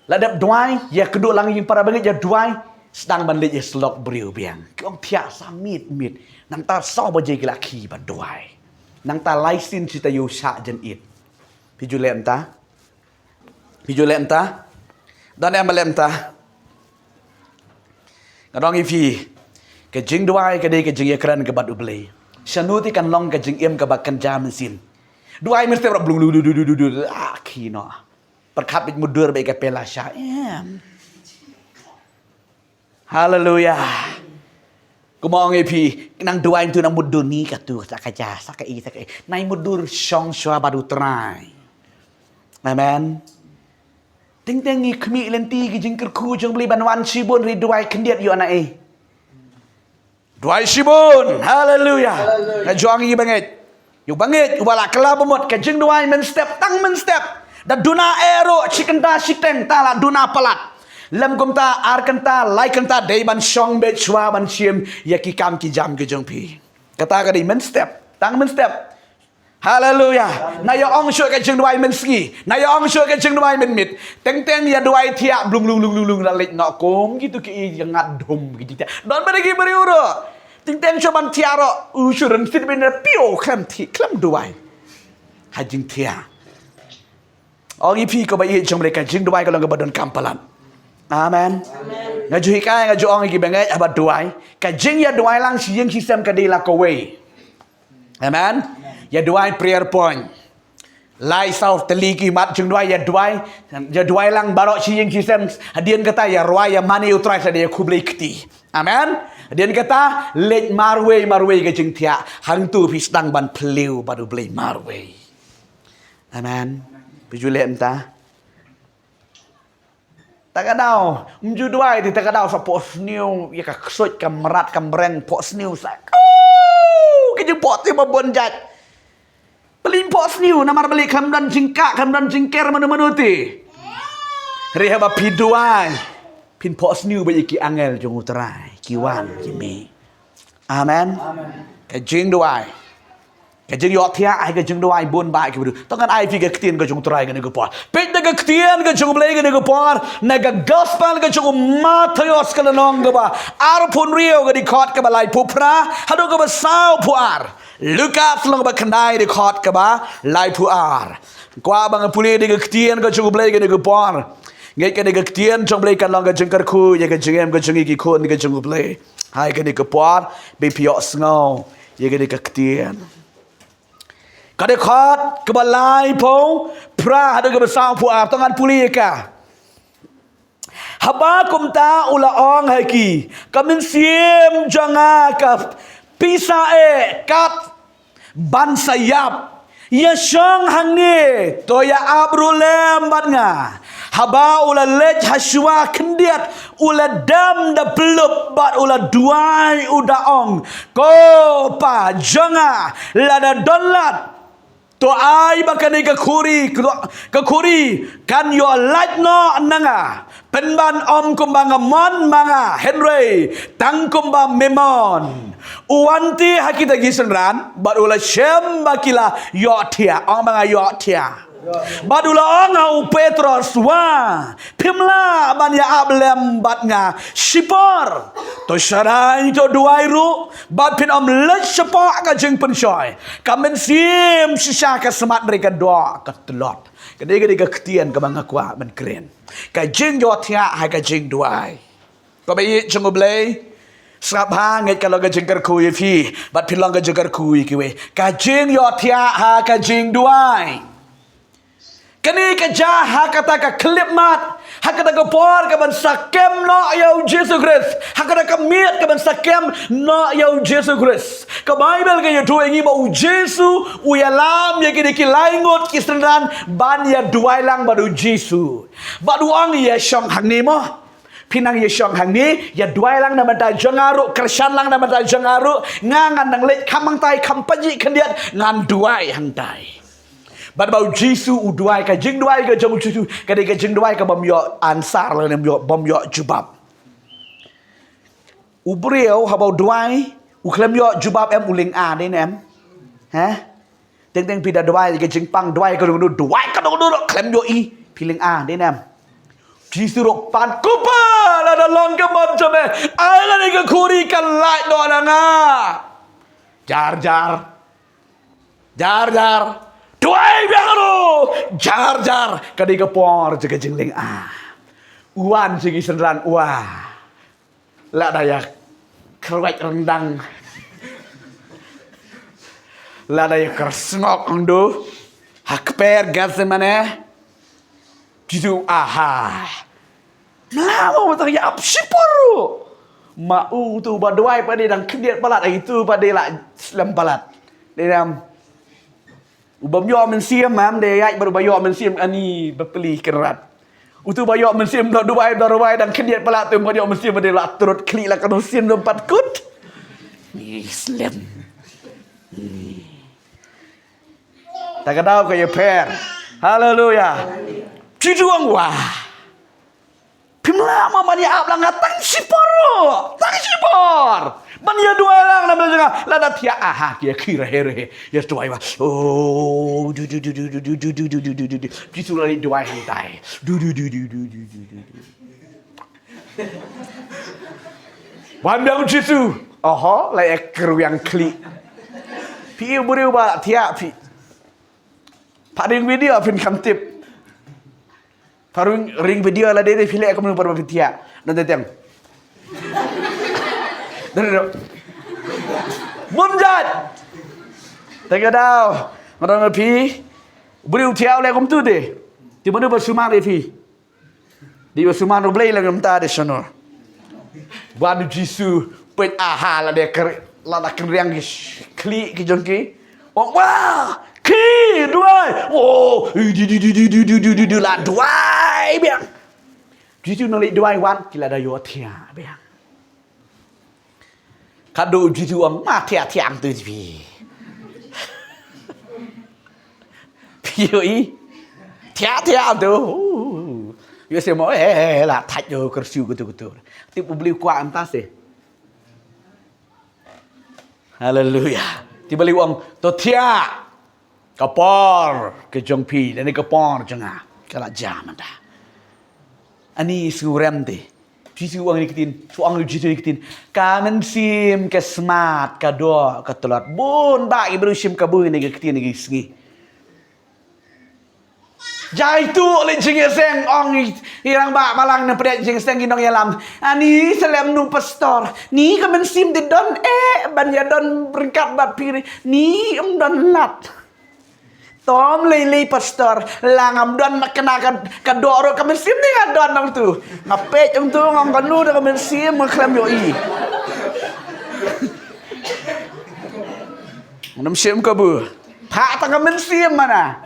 la dep duwai, ïakynduh lang ïing para bangeit, ïa duwai, sdang ban leit ïa slok briew biang. Ki ong thiah sa miet miet. Nangta saw baje ki la khie ban duwai. Nangta lai sien shi taïew shah jan ïeit. Phi ju leh mynta? Phi ju leh mynta? Don em ba leh mynta? Nga ong ïa phi, ka jingduwai ka dei ka jingïakren ka bad U Blei. Shano te kan long ka jingim kaba kynja mynsiem? Duwai mynstep ruh blung lu du du du du du, ah, khie noh. Pyrkhat beit mutdur beit ka pela sha em. Haleluya. Kumba ong ïa phi, nang duwai tu nang mutdur ni katu, sa ka ja, sa ka i, sa ka i. Nai mutdur shong shuwa bad U Trai. Amen. Teng teng ngi khmih lynti ki jingkyrkhu jong U Blei ban wan shibun, ri duwai khyndiat ïoh na ei. Duwai shibun. Haleluya. Nga ju ong ïa i bangeit, ïa u bangeit uba la kylla ba mut, ka jingduwai mynstep tang mynstep. Da duna eh ruh shi kynta shiteng, ta la duna palat. Lym kumta ar kynta lai kynta, dei ban shong beit shuwa ban shim ïa ki kam ki jam ki jong phi. Kata ka dei mynstep tang mynstep. Haleluya. Na ïa ong shuh ka jingduwai mynsngi. Na ïa ong shuh ka jingduwai mynmiet. Teng teng ïa duwai thiah blung blung blung blung blung la leit noh kum kitu ki ïa ngat dhum ki jingthiah. Don ba da ki briew ruh. Teng teng shuh ban thiah ruh. U shu rynsied ban da pio khlem thiah khlem duwai. Ha jingthiah. Ong ïa phi ko ba ïeit jong U Blei ka jingduwai ka long kaba donkam palat. Amen. Nga ju hikai nga ju ong ïa ki bangeit haba duwai. Ka jingïaduwai lang shi ïing shi sem ka dei la kawei. Amen. Ïaduwai prayer point. Lai saw tylli ki mat jingduwai ïaduwai. Ïaduwai lang baroh shi ïing shi sem hadien kata ïarwai ïamane ïa U Trai sa da ïakhublei kti. Amen. Hadien kata leit marwei marwei ka jingthiah. Hangtu phi sdang ban phylliew bad U Blei marwei. Amen. Phi ju leh mynta. Ta ka daw, ym ju duwai te ta ka daw sa phohsniew ïa ka ksuid ka mrad ka mreng phohsniew sa. Ka jingphoh te ba bun jait. Pyllein phohsniew namar balei khlem don jingkah khlem don jingker mano mano te. Hynrei haba phi duwai phin phohsniew bad ïa ki angel jong U Trai ki wan ki mih. Amen. Ka jingduwai. Ka jingïohthiah ha ka jingduwai bun bah ki briew. To ngan ai phi ka ktien ka jong U Trai kane ka por. Peit na ka ktien ka jong U Blei kane ka por. Na ka gospel ka jong u Mathaios ka lynnong kaba arphew hynriew ka dkhot kaba laiphew phra haduh kaba sawphew ar. Lukas lynnong ba khyndai dkhot kaba laiphew ar. Kwah ba nga pule na ka ktien ka jong U Blei kane ka por. Ngeit kane ka ktien jong U Blei kan long ka jingkyrkhu ïa ka jingim ka jong ngi ki khun ka jong U Blei. Hai kane ka por ba phi ïohsngew ïa kane ka ktien. Ka dkhot kaba laiphew phra haduh kaba sawphew ar to ngan pule ïa ka. Haba kumta u la ong ha ki, ka mynsiem jong nga ka pisa eh kat ban sa ïap. Ïa shong hangne to ïa ap ruh lem bad nga. Haba u la leit ha shuwa khyndiat u la dem da pyllup bad u la duwai u da ong, ko Pa jong nga, lada don lad to ai ba kane ka khuri ka khuri kan ïoh lait noh na nga. Pynban ym kumba nga mon ma nga hynrei tang kumba me mon. U wan te ha kita ki synran bad u la shem ba ki la ïohthiah, ong ba nga ïohthiah. Bad u la ong ha u Petros, wa phim lah ban ïa ap lem bad nga shipor. To sharai to duwai ruh bad phin ym leit shapoh ka jingpynshoi. Ka mynsiem shisha ka smat hynrei ka doh ka tlot. Kane ka dei ka ktien kaba nga kwah ban kren. Ka jingïohthiah ha ka jingduwai. Ko ba ïeit jong U Blei. Sngap ha ngeit ka long ka jingkyrkhu ïa phi bad phi long ka jingkyrkhu ïa kiwei. Ka jingïohthiah ha ka jingduwai. Kane ka jia ha kata ka khyllipmat ha kata ka por ka ban sa kem noh ïa U Jisu Khrist. Ha kata ka miet ka ban sa kem noh ïa U Jisu Khrist. Ka Baibl ka ïathuh ïa ngi ba U Jisu u ïalam ïa kine ki lai ngut ki synran ban ïaduwai lang bad U Jisu. Bad u ong ïa shong hangne mo. Phi nang ïa shong hangne, ïa duwai lang na bynta jong nga ruh, kyrshan lang na bynta jong nga ruh, nga ngan nang leit kham hangtai kham pajih khyndiat ngan duwai hangtai. Bad ba U Jisu u duwai ka jingduwai ka jong U Jisu, ka dei ka jingduwai ka bym ïoh answer lane bym ïoh bym ïoh jubab. U briew haba u duwai u khlem ïoh jubab em u lynga dei ne em? He? Teng teng phi da duwai ka jingpang duwai ka dong duwai ka dong dong khlem ïohi phi lynga dei ne em? Jisu ruh pan kupa la da long ka mon jong me ai la dei ka khuri kan lait noh na nga. Jar jar. Jar jar. Duwai biang ruh. Jar jar. Ka dei ka por jong ka jinglynga. Wan jong ki synran wa. Lada ïa kyrwat ryndang. Lada ïa kyrsngok ong du. Ha kper Getsemane. Jisu aha. Mlaw ma tang ïa ap shipor. Ma u tu ba duwai pa dei dang khyndiat palat ai tu pa dei la slem palat. Dei dam. U bym ïoh mynsiem mam de ïaid baroh ba ïoh mynsiem ani ba pli kynrad. Utu ba ïoh mynsiem da duwai da ruwai dang khyndiat palat tu ba ïoh mynsiem ba de la trut khlieh la ka mynsiem dum pat kut. Ni slem. Ta ka daw ka ïa pher. Haleluya. Jisu ong wa. Phim lah mo ban ïa ap la nga tang shipor. Tang shipor. Ban ïa duwai lang na mynta, lada thiah, aha, ki ïa khie rehe rehe. Ïa duwai ba. Oh, du du du du. Jisu la leit duwai hangtai. Du du du du. Wan biang Jisu. Oho, la ïa kyrwiang khlieh. Phi u briew ba thiah phi. Pha ring video phin kham tip. Pha ring, ring video la dei dei phi leh kumno ba phi thiah. Don te tem. Don don. Bun jait. Te ka daw. Nga don phi. Briew thiah u leh kumtu te. Te mano ba sumar ïa phi. Dei ba sumar u Blei la ngam ta de shano. Wan u Jisu peit, aha, la de ker, la da kyrwiang ki sh-, khlieh ki jong ki. Ong, wah, khie duwai. Oh, di di di di di di di di di, la duwai biang. Jisu nang leit duwai wan, ki la da ïohthiah biang. Ka dei u Jisu ong, ma thiah thiah hangtu phi. Phi ïohi. Thiah thiah hangtu. Ïohi se mo, eh, eh, eh, la thait ïoh kersiew kutu kutu. Tip u Blei kwah anta se. Haleluya. Tip u Blei ong, to thiah. Ka por ka jong phi, lane ka por jong nga ka la jia mynta. Ani sngewrem te. Jisu ong ïa ki ktien, shu ong ïa Jisu ïa ki ktien. Ka mynsiem ka smat, ka doh, ka tlot. Bun bah ki briew shim kabu ïa ki ktien ïa ki sngi. Jai tu leh jingïaseng, ong i, i rangbah balang na pdeng jingïaseng ki nongïalam. Ani sa leh kumno pastor. Ni ka mynsiem te don eh ban ïa don ryngkat bad phi. Ni ym don lad. Tom lei lei pastor, la ngam don ma kane ka, ka doh ruh ka mynsiem ni nga don nangtu. Nga peit nangtu ngam kano da ka mynsiem nga khlem ïohi. Ngam shim kabu. Pha ta ka mynsiem mana.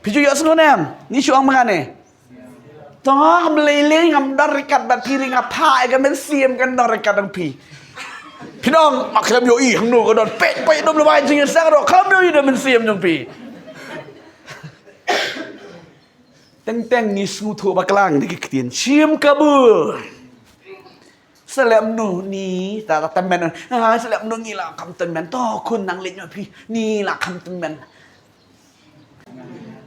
Phi ju ïohsngew ne em? Ni shu ong ma nga ne. To ngam lei lei ngam don ryngkat bad phi, nga pha ïa ka mynsiem kan don ryngkat bad phi. Phi dang ma khlem ïohi hangno ka don, peit peit dum lawai jingïaseng ruh khlem ïohi da mynsiem jong phi. Teng teng ngi sngewthuh bakla da ki ktien shim kabu. Sa leh kumno ni ta, ta tymmen. Ah, sa leh kumno ngi la kham tymmen. To khun nang leit noh phi. Ni la kham tymmen.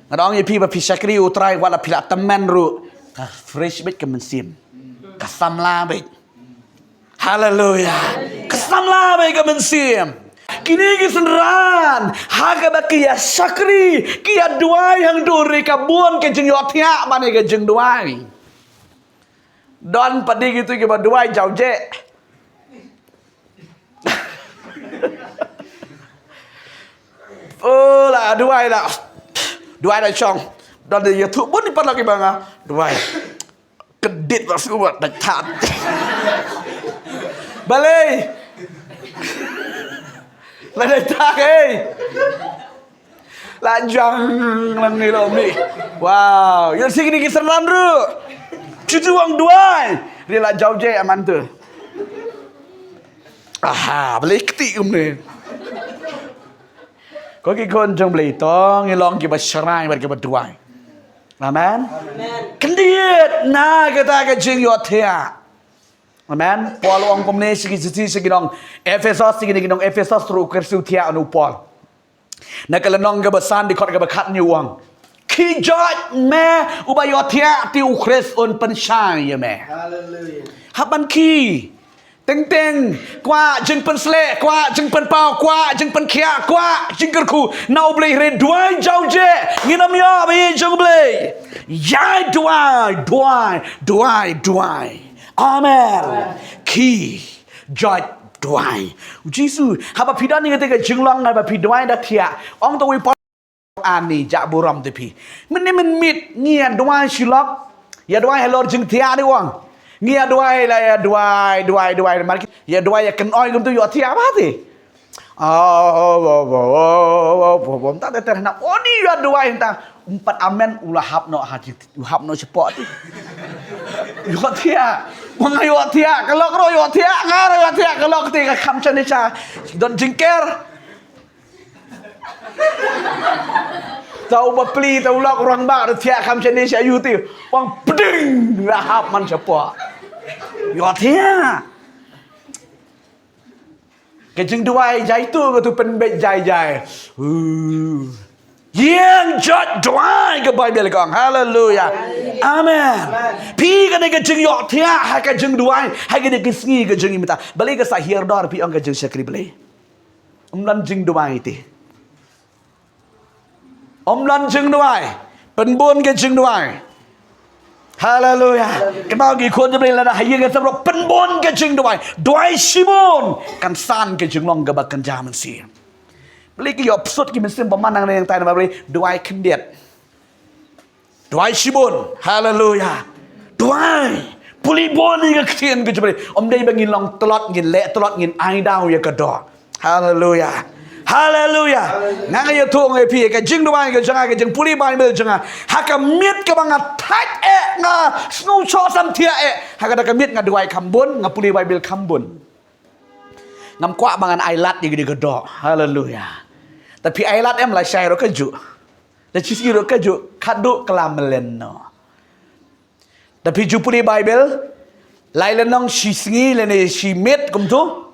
Nga dang ong ïa phi ba phi shakri U Trai wat la phi la tymmen ruh. Ka fresh beit ka mynsiem. Ka samla beit. Haleluya. Ka samla beit ka mynsiem. Kine ki synran ha kaba ki ïa shakri, ki ïa duwai hangtu, hynrei ka bun ka jingïohthiah ban ïa ka jingduwai. Don pat de kitu kiba duwai jaw jeh. Oh, la duwai la. Duwai la shong. Don de ïathuh bun pat la kiba nga duwai. Kdit la sngewbha da that. Balei? La da that, eh. La jang lang ni lo mi. Wow, ïa sing ni ki synran ruh. Jisu ong duwai. Ri la jaw jeh aman tu. Aha, balei kti kumne. Ko ki khun jong Blei, to ngi long kiba shrai bad kiba duwai. Amen. Amen. Khyndiat na kata ka jingïohthiah. Amen. Paul u ong kumne sha ki, sha ki nong Ephesos, sha ki nong Ephesos ruh u Khrist u thiah ïa u Paul. Na ka lynnong kaba san dkhot kaba khatnïew u ong. Khie joit me uba ïohthiah, te u Khrist un pynshai ïa me. Haleluya. Hap ban khie. Teng teng, kwah jingpynsleh, kwah jingpynpaw, kwah jingpynkhiah, kwah jingkyrkhu na U Blei, hynrei duwai jaw jeh. Ngin ym ïoh ba ïeit jong U Blei. Ïai duwai, duwai, duwai, duwai. Amen. Khie joit duwai. U Jisu, haba phi don ïa kata ka jinglong haba phi duwai da thiah. Ong to wi Paul, ani jah burom te phi. Mynne mynmiet ngi ïa duwai shilok. Ïa duwai halor jingthiah ni ong. Ngi ïa duwai la ïa duwai, duwai, duwai. Mar ki ïa duwai ïa kynoi kumtu ïohthiah ba te. Aw, aw, aw, aw, aw, aw, aw, aw, ta te ter na oni ïa duwai ta. Umpat amen u la hap noh ha ki, u hap noh shapoh te. Ïohthiah. Wa nga ïohthiah, ka lok ruh ïohthiah, nga ruh ïohthiah, ka lok te ka kham shane sha. Don jingker. Ta u bapli, ta u lok rangbah, da thiah kham shane sha ïa u te. Wan pdeng, la hap man shapoh. Ïohthiah. Ka jingduwai jaitu katu pynbeit jai jai. Uh. Ïeng jot duwai ka Baibl ka ong. Haleluya. Amen. Phi kane ka jingïohthiah ha ka jingduwai ha kane ka sngi ka jingim ta. Balei ka sa hiar dor phi ong ka jingshakri Blei? Ym don jingduwai te. Ym don jingduwai. Pynbun ka jingduwai. Haleluya. Kynmaw ki khun jong Blei lada ha ïing ha sem ruh pynbun ka jingduwai. Duwai shibun. Kan san ka jinglong kaba kynja mynsiem. Balei ki ïoh psut ki mynsiem ba man nangne nangtai namar balei duwai khyndiat. Duwai shibun. Haleluya. Duwai. Pule bun ïa ka ktien ka jong Blei. Ym dei ba ngin long tlot, ngin leh tlot, ngin ai daw ïa ka doh. Haleluya. Haleluya. Nga nga ïathuh nga ïa phi ka jingduwai ka jong nga, ka jingpule Baibl jong nga. Ha ka miet kaba nga thait eh, nga sngew shoh samthiah eh. Ha kata ka miet nga duwai kham bun, nga pule Baibl kham bun. Ngam kwah ba ngan ai lad ïa ka doh. Haleluya. Te phi ai lad em, lashai ruh kajuh. Lashai ruh kajuh. Khadduh khlem mlien noh. Te phi ju pule Baibl, lai lynnong shi sngi lane shi miet kumtu.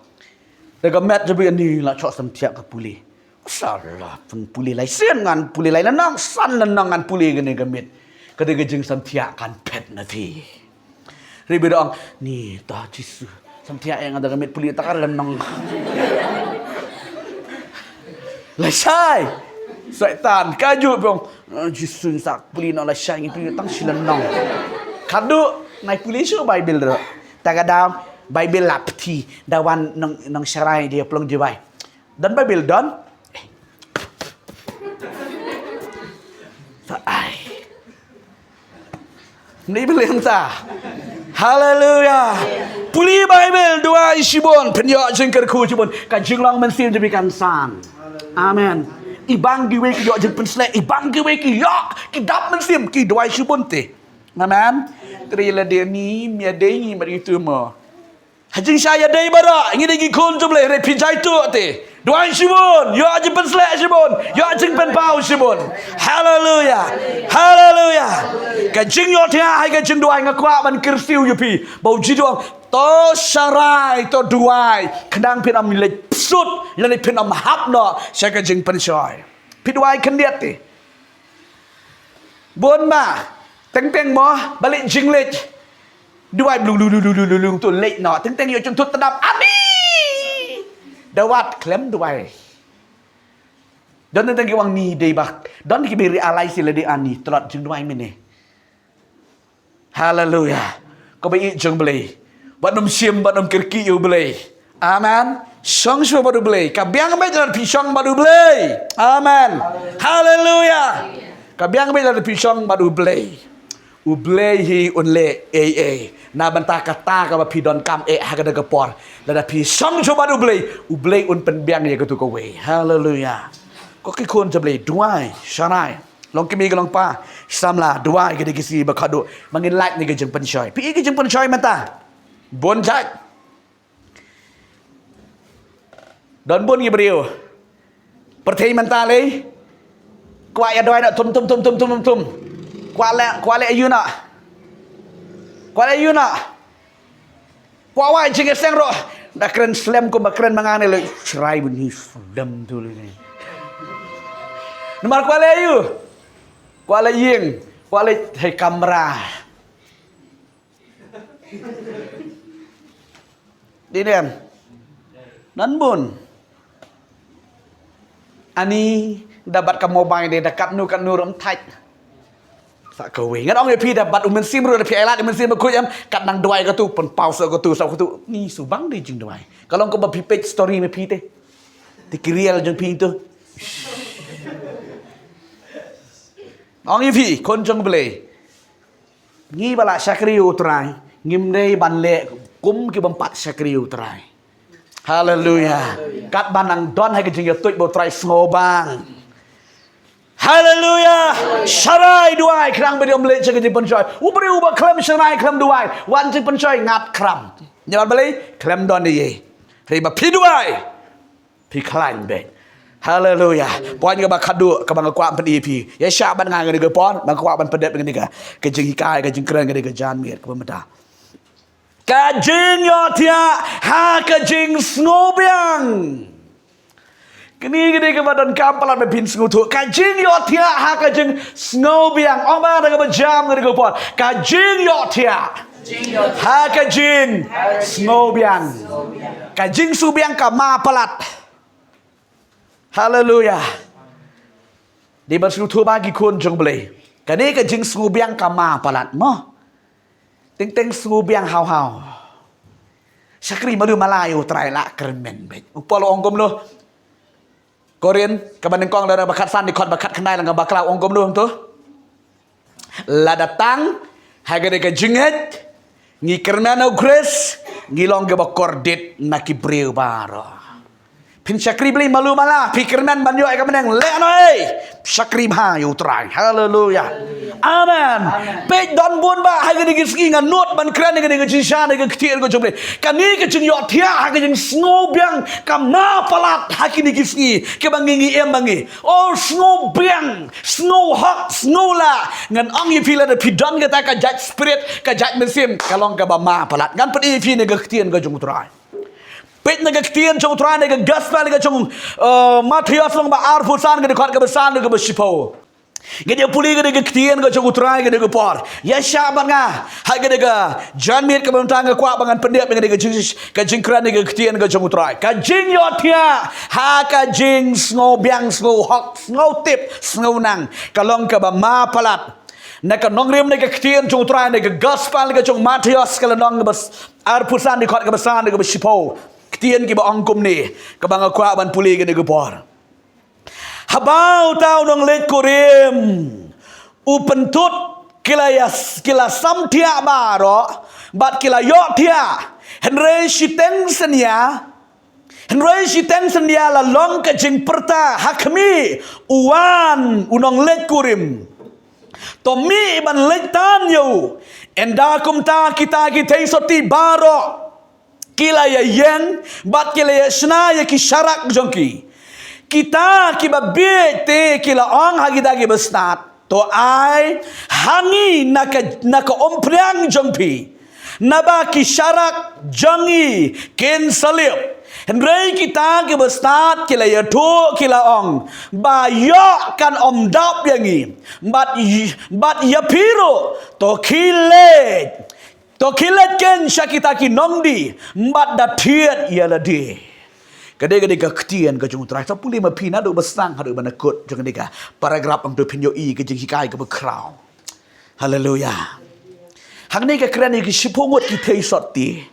Te ka met jong phi ani la shoh samthiah ka pule. Sa la pynpule lai sien ngan pule lai lynnong, san lynnong ngan pule kane ka miet. Ka dei ka jingsamthiah kan phet na phi. Hynrei phi da ong, ni ta Jisu. Samthiah ïa nga da ka miet pule ta ka lynnong. Lashai. Soitan kajuh phi ong, "Ah, Jisu, sa pule noh lashai, ngi pule tang shi lynnong." Khadduh nai pule shuh Baibl ruh. Ta ka daw Baibl la pthi, da wan nong, nong Sharai da ïa pynlong jingduwai. Don Baibl don. Sa ai. Ni beliang ta. Haleluya. Pule Baibl, duwai shibun, pynïoh jingkyrkhu shibun. Ka jinglong mynsiem jong phi kan san. Amen. I bang kiwei ki ïoh jingpynsleh, i bang kiwei ki ïoh, ki dap mynsiem, ki duwai shibun te. Amen. Te lada ni, ym ïadei ngi mar itu mo. Ha jingshai ïadei baroh, ngi dei ki khun jong Blei, hynrei phi jaitu te. Duwai shibun, ïoh jingpynsleh shibun, ïoh jingpynpaw shibun. Haleluya. Haleluya. Ka jingïohthiah ha ka jingduwai nga kwah ban kyrsiew ïa phi. Ba u Jisu u ong, to sharai, to duwai. Khnang phin ym leit psut, lane phin ym hap noh sha ka jingpynshoi. Phi duwai khyndiat te. Bun ba, teng teng mo, ba leit jingleit. Duwai blu blu blu blu blu blu tu leit noh. Teng teng ïoh jingthut tdap. Ani. Da wad khlem duwai. Don teng teng ki wan ni dei ba. Don ki ba realize lade ani tlot jingduwai mynne. Haleluya. Ko ba ïeit jong Blei. Bad nym shim, bad nym kyrkieh ïa u Blei. Amen. Shong shuwa bad u Blei. Ka biang beit lada phi shong bad u Blei. Amen. Haleluya. Ka biang beit lada phi shong bad u Blei. U Blei hi un leh ei ei. Na bynta kata kaba phi donkam eh ha kata ka por. Lada phi shong shuwa bad u Blei, u Blei un pynbiang ïa katu kawei. Haleluya. Ko ki khun jong Blei, duwai, sharai. Long kmie ki long kpa, samla, duwai, ki dei ki sngi ba khadduh, ba ngin lait na ka jingpynshoi. Phi ïohi ka jingpynshoi mynta. Bun jait. Don bun ki briew. Pyrthei mynta lei. Kwah ïa duwai na thum thum thum thum thum thum. Kwah leh, kwah leh ïa u na. Kwah leh ïa u na. Kwah wai jingïaseng ruh. Da kren slem kum ba kren ma nga ne lei. Sharai bun hi slem tu lei ne. Namar kwah leh ïa u. Kwah leh ïing. Kwah leh hei kamra. Dei ne em. Nan bun. Ani da bat ka mobile de da katno katno ruh ym thait. Sa kawei. Ngan ong ïa phi da bat u Mynsiem ruh da phi ai lad u Mynsiem bakhuid em. Kat nang duwai katu, pynpaw sa katu, sa katu. Ni subang dei jingduwai. Ka long kumba phi peit story ma phi te. Te ki real jong phi tu. Ong ïa phi, khun jong Blei. Ngi ba la shakri ïa u Trai, ngim dei ban leh kum ki bym pat shakri ïa u Trai. Haleluya. Katba nang don ha ka jingïathuh ba u Trai sngewbang. Haleluya. Sharai duwai, khnang ba ym leit sha ka jingpynshoi. U briew uba khlem sharai khlem duwai, wan jingpynshoi ngat khram. Namar balei, khlem don ei ei. Hynrei ba phi duwai. Phi khlaiñ beit. Haleluya. Point kaba khadduh kaba nga kwah pyni ïa phi. Ïa shah ban nga kane ka por, ba nga kwah ban pyndep kane ka, ka jinghikai, ka jingkren kane ka janmiet kaba mynta. Ka jingïohthiah ha ka jingsngewbiang. Kane ka dei kaba donkam palat ba phin sngewthuh. Ka jingïohthiah ha ka jingsngewbiang. Ong ba da kaba jam ka dei ka por. Ka jingïohthiah ha ka jingsngewbiang. Ka jingsngewbiang ka ma palat. Haleluya. Dei ban sngewthuh ba ki khun jong U Blei. Kane ka jingsngewbiang ka ma palat mo. Teng teng sngewbiang haw haw. Shakri malu mala ïa U Trai la kyrmen beit. U Paul ong kumno? Korinth kaba nyngkong lynnong ba khatsan dkhot ba khatkhyndai lynnong ba khlaw ong kumno to? Lada tang ha kane ka jingngeit ngi kyrmen ïa U Khrist, ngi long kiba kordit na ki briew baroh. Phin shakri Blei malu mala, phi kyrmen ban ïoh ïa ka bneng, leh noh ei. Shakri bha ïa U Trai. Haleluya. Amen. Peit, don bun bah ha kine ki sngi nga nud ban kren ïa kane ka jingshisha, ïa ka ktien ka jong U Blei. Kane ka jingïohthiah ha ka jingsngewbiang ka ma palat ha kine ki sngi kiba ngi, ngi im ba ngi. Oh, sngewbiang, sngewhok, sngewlah. Ngan ong ïa phi, lada phi don kata ka jait spirit, ka jait mynsiem, ka long kaba ma palat. Ngan pyni ïa phi na ka ktien ka jong U Trai. Peit na ka ktien jong U Trai, na ka gospel ka jong, eh, Mathaios lynnong ba arphew san, ka dkhot kaba san, kaba shiphew. Ngin ïa pule ka ktien ka jong U Trai ka dei ka por. Ïa shah bad nga ha ka dei ka janmiet kaba mynta, nga kwah ba ngan pyndep ïa ka dei ka jing, ka jingkren ïa ka ktien ka jong U Trai. Ka jingïohthiah ha ka jingsngewbiang, sngewhok, sngewtip, sngewbiang, ka long kaba ma palat. Na ka nongrim na ka ktien jong U Trai na ka gospel ka jong Mathaios ka lynnong kaba arphew san, dkhot kaba san, kaba shiphew. Ktien kiba ong kumne, kaba nga kwah ban pule ïa ka dei ka por. Haba uta u nongleit kurim u pynthut, ki la ïa, ki la samthiah baroh bad ki la ïohthiah. Hynrei shiteng synñia, hynrei shiteng synñia la long ka jingpyrta ha khmih, u wan u nongleit kurim. To mih ban leit tan ïa u. Ynda kumta kita ki theisotti baroh ki la ïa ïeng bad ki la ïa shna ïa ki sharak jong ki. Kita kiba bieit te ki la ong ha kita kiba stad, to ai ha ngi na ka, na ka umphniang jong phi. Naba ki sharak jong ngi kin sa lip. Hynrei kita kiba stad ki la ïathuh, ki la ong ba ïoh kan ym dap ïa ngi. Bad, bad ïa phi ruh, to khie leit. To khie leit kein sha kita ki nongdie bad da thied ïa lade. Ka dei, ka dei ka ktien ka jong U Trai. Sa pule ma phi naduh ba sdang haduh ba nyngkong jong kane ka paragraph, hangto phin ïohi ka jinghikai kaba khraw. Haleluya. Hangne ka kren ïa ki shiphew ngut ki theisotti.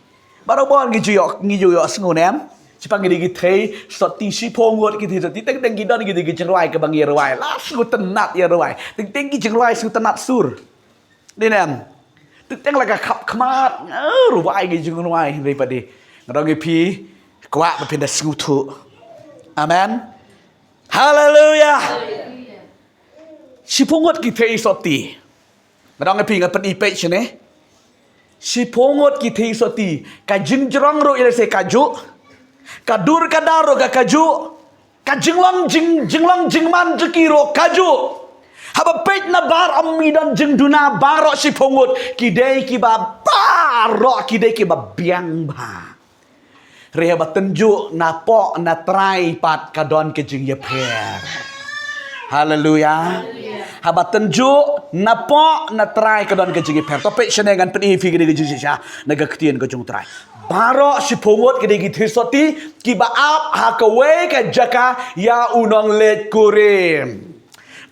Baroh ngi ju ïoh, ngi ju ïohsngew ne em? Shaphang kine ki theisotti, shiphew ngut ki theisotti. Teng teng ki don kine ki jingrwai kaba ngi rwai. La sngewtynnat ïa rwai. Teng teng ki jingrwai sngewtynnat sur. Dei ne em? Teng teng la ka khapkhmat, eh, rwai ki jingrwai hynrei pat dei. Nga ong ïa phi, kwah ba phin da sngewthuh. Amen. Haleluya. Shiphew ngut ki theisotti. Nga ong ïa phi, ngan pyni peit shane. Shiphew ngut ki theisotti. Ka jingjrong ruh ïa lehse kajuh. Ka dur ka dar ruh ka kajuh. Ka jinglong jing, jinglong jingman jong ki ruh kajuh. Haba peit na baroh, ym don jingduna, baroh shiphew ngut ki dei kiba baroh ki dei kiba biang bha. Hynrei haba tynjuh na poh na trai pat ka don ka jingïapher. Haleluya. Haba tynjuh na poh na trai ka don ka jingïapher. To peit shane, ngan pyni ïa phi kane ka jingshisha na ka ktien ka jong U Trai. Baroh shiphew ngut ki dei ki theisotti kiba ap ha kawei ka jaka ïa u nongleit kurim.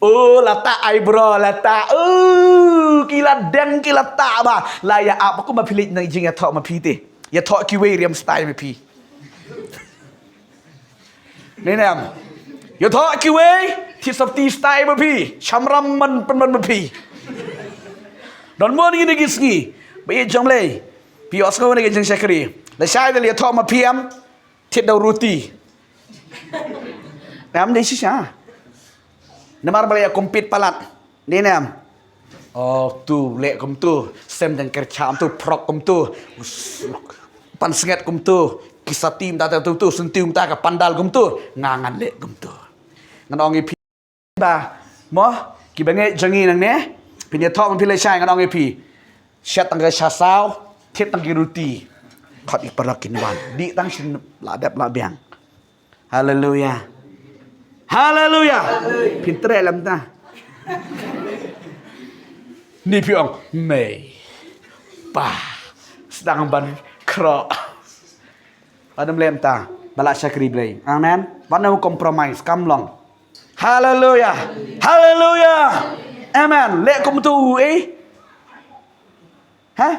Oh, la tah eyebrow, la tah. Oh, ki la deng, ki la tah bha. La ïa ap, kumba phi leit na jingïathoh ma phi te. Ïathoh kiwei riam style ma phi. Dei ne em? Ïathoh kiwei, theisotti style ma phi. Shamram man pynban ma phi. Don mo kine ki sngi. Ba ïeit jong U Blei. Phi ïohsngew ne ka jingshakri. Lashai te la ïathoh ma phi em. Thied da u ruti. Em, dei shisha. Namar ba la ïa compete palat. Dei ne em? Oh, to leh kumto. Sem jong kyrcha kumto, phrok kumto. Pansngiat kumto. Ki sati mynta, to, to, syntiew mynta, ka pandal kumto. Nga ngan leh kumto. Ngan ong ïa phi ba, mo, kiba ngeit jong ngi nangne, phin ïathoh ma phi lashai, ngan ong ïa phi. Shet tang ka sha saw, Thied tang ki ruti. Khot ïa ki paralok kin wan. Dih tang shin la dep la biang. Haleluya. Haleluya. Phin treh lem ta. Ni phi ong mei. Bah. Sdang ban khroh. Ba dang lem ta. Ba la shakri Blei. Amen. Ba dang compromise kam long. Haleluya. Haleluya. Amen. Leh kumtu eh. Ha?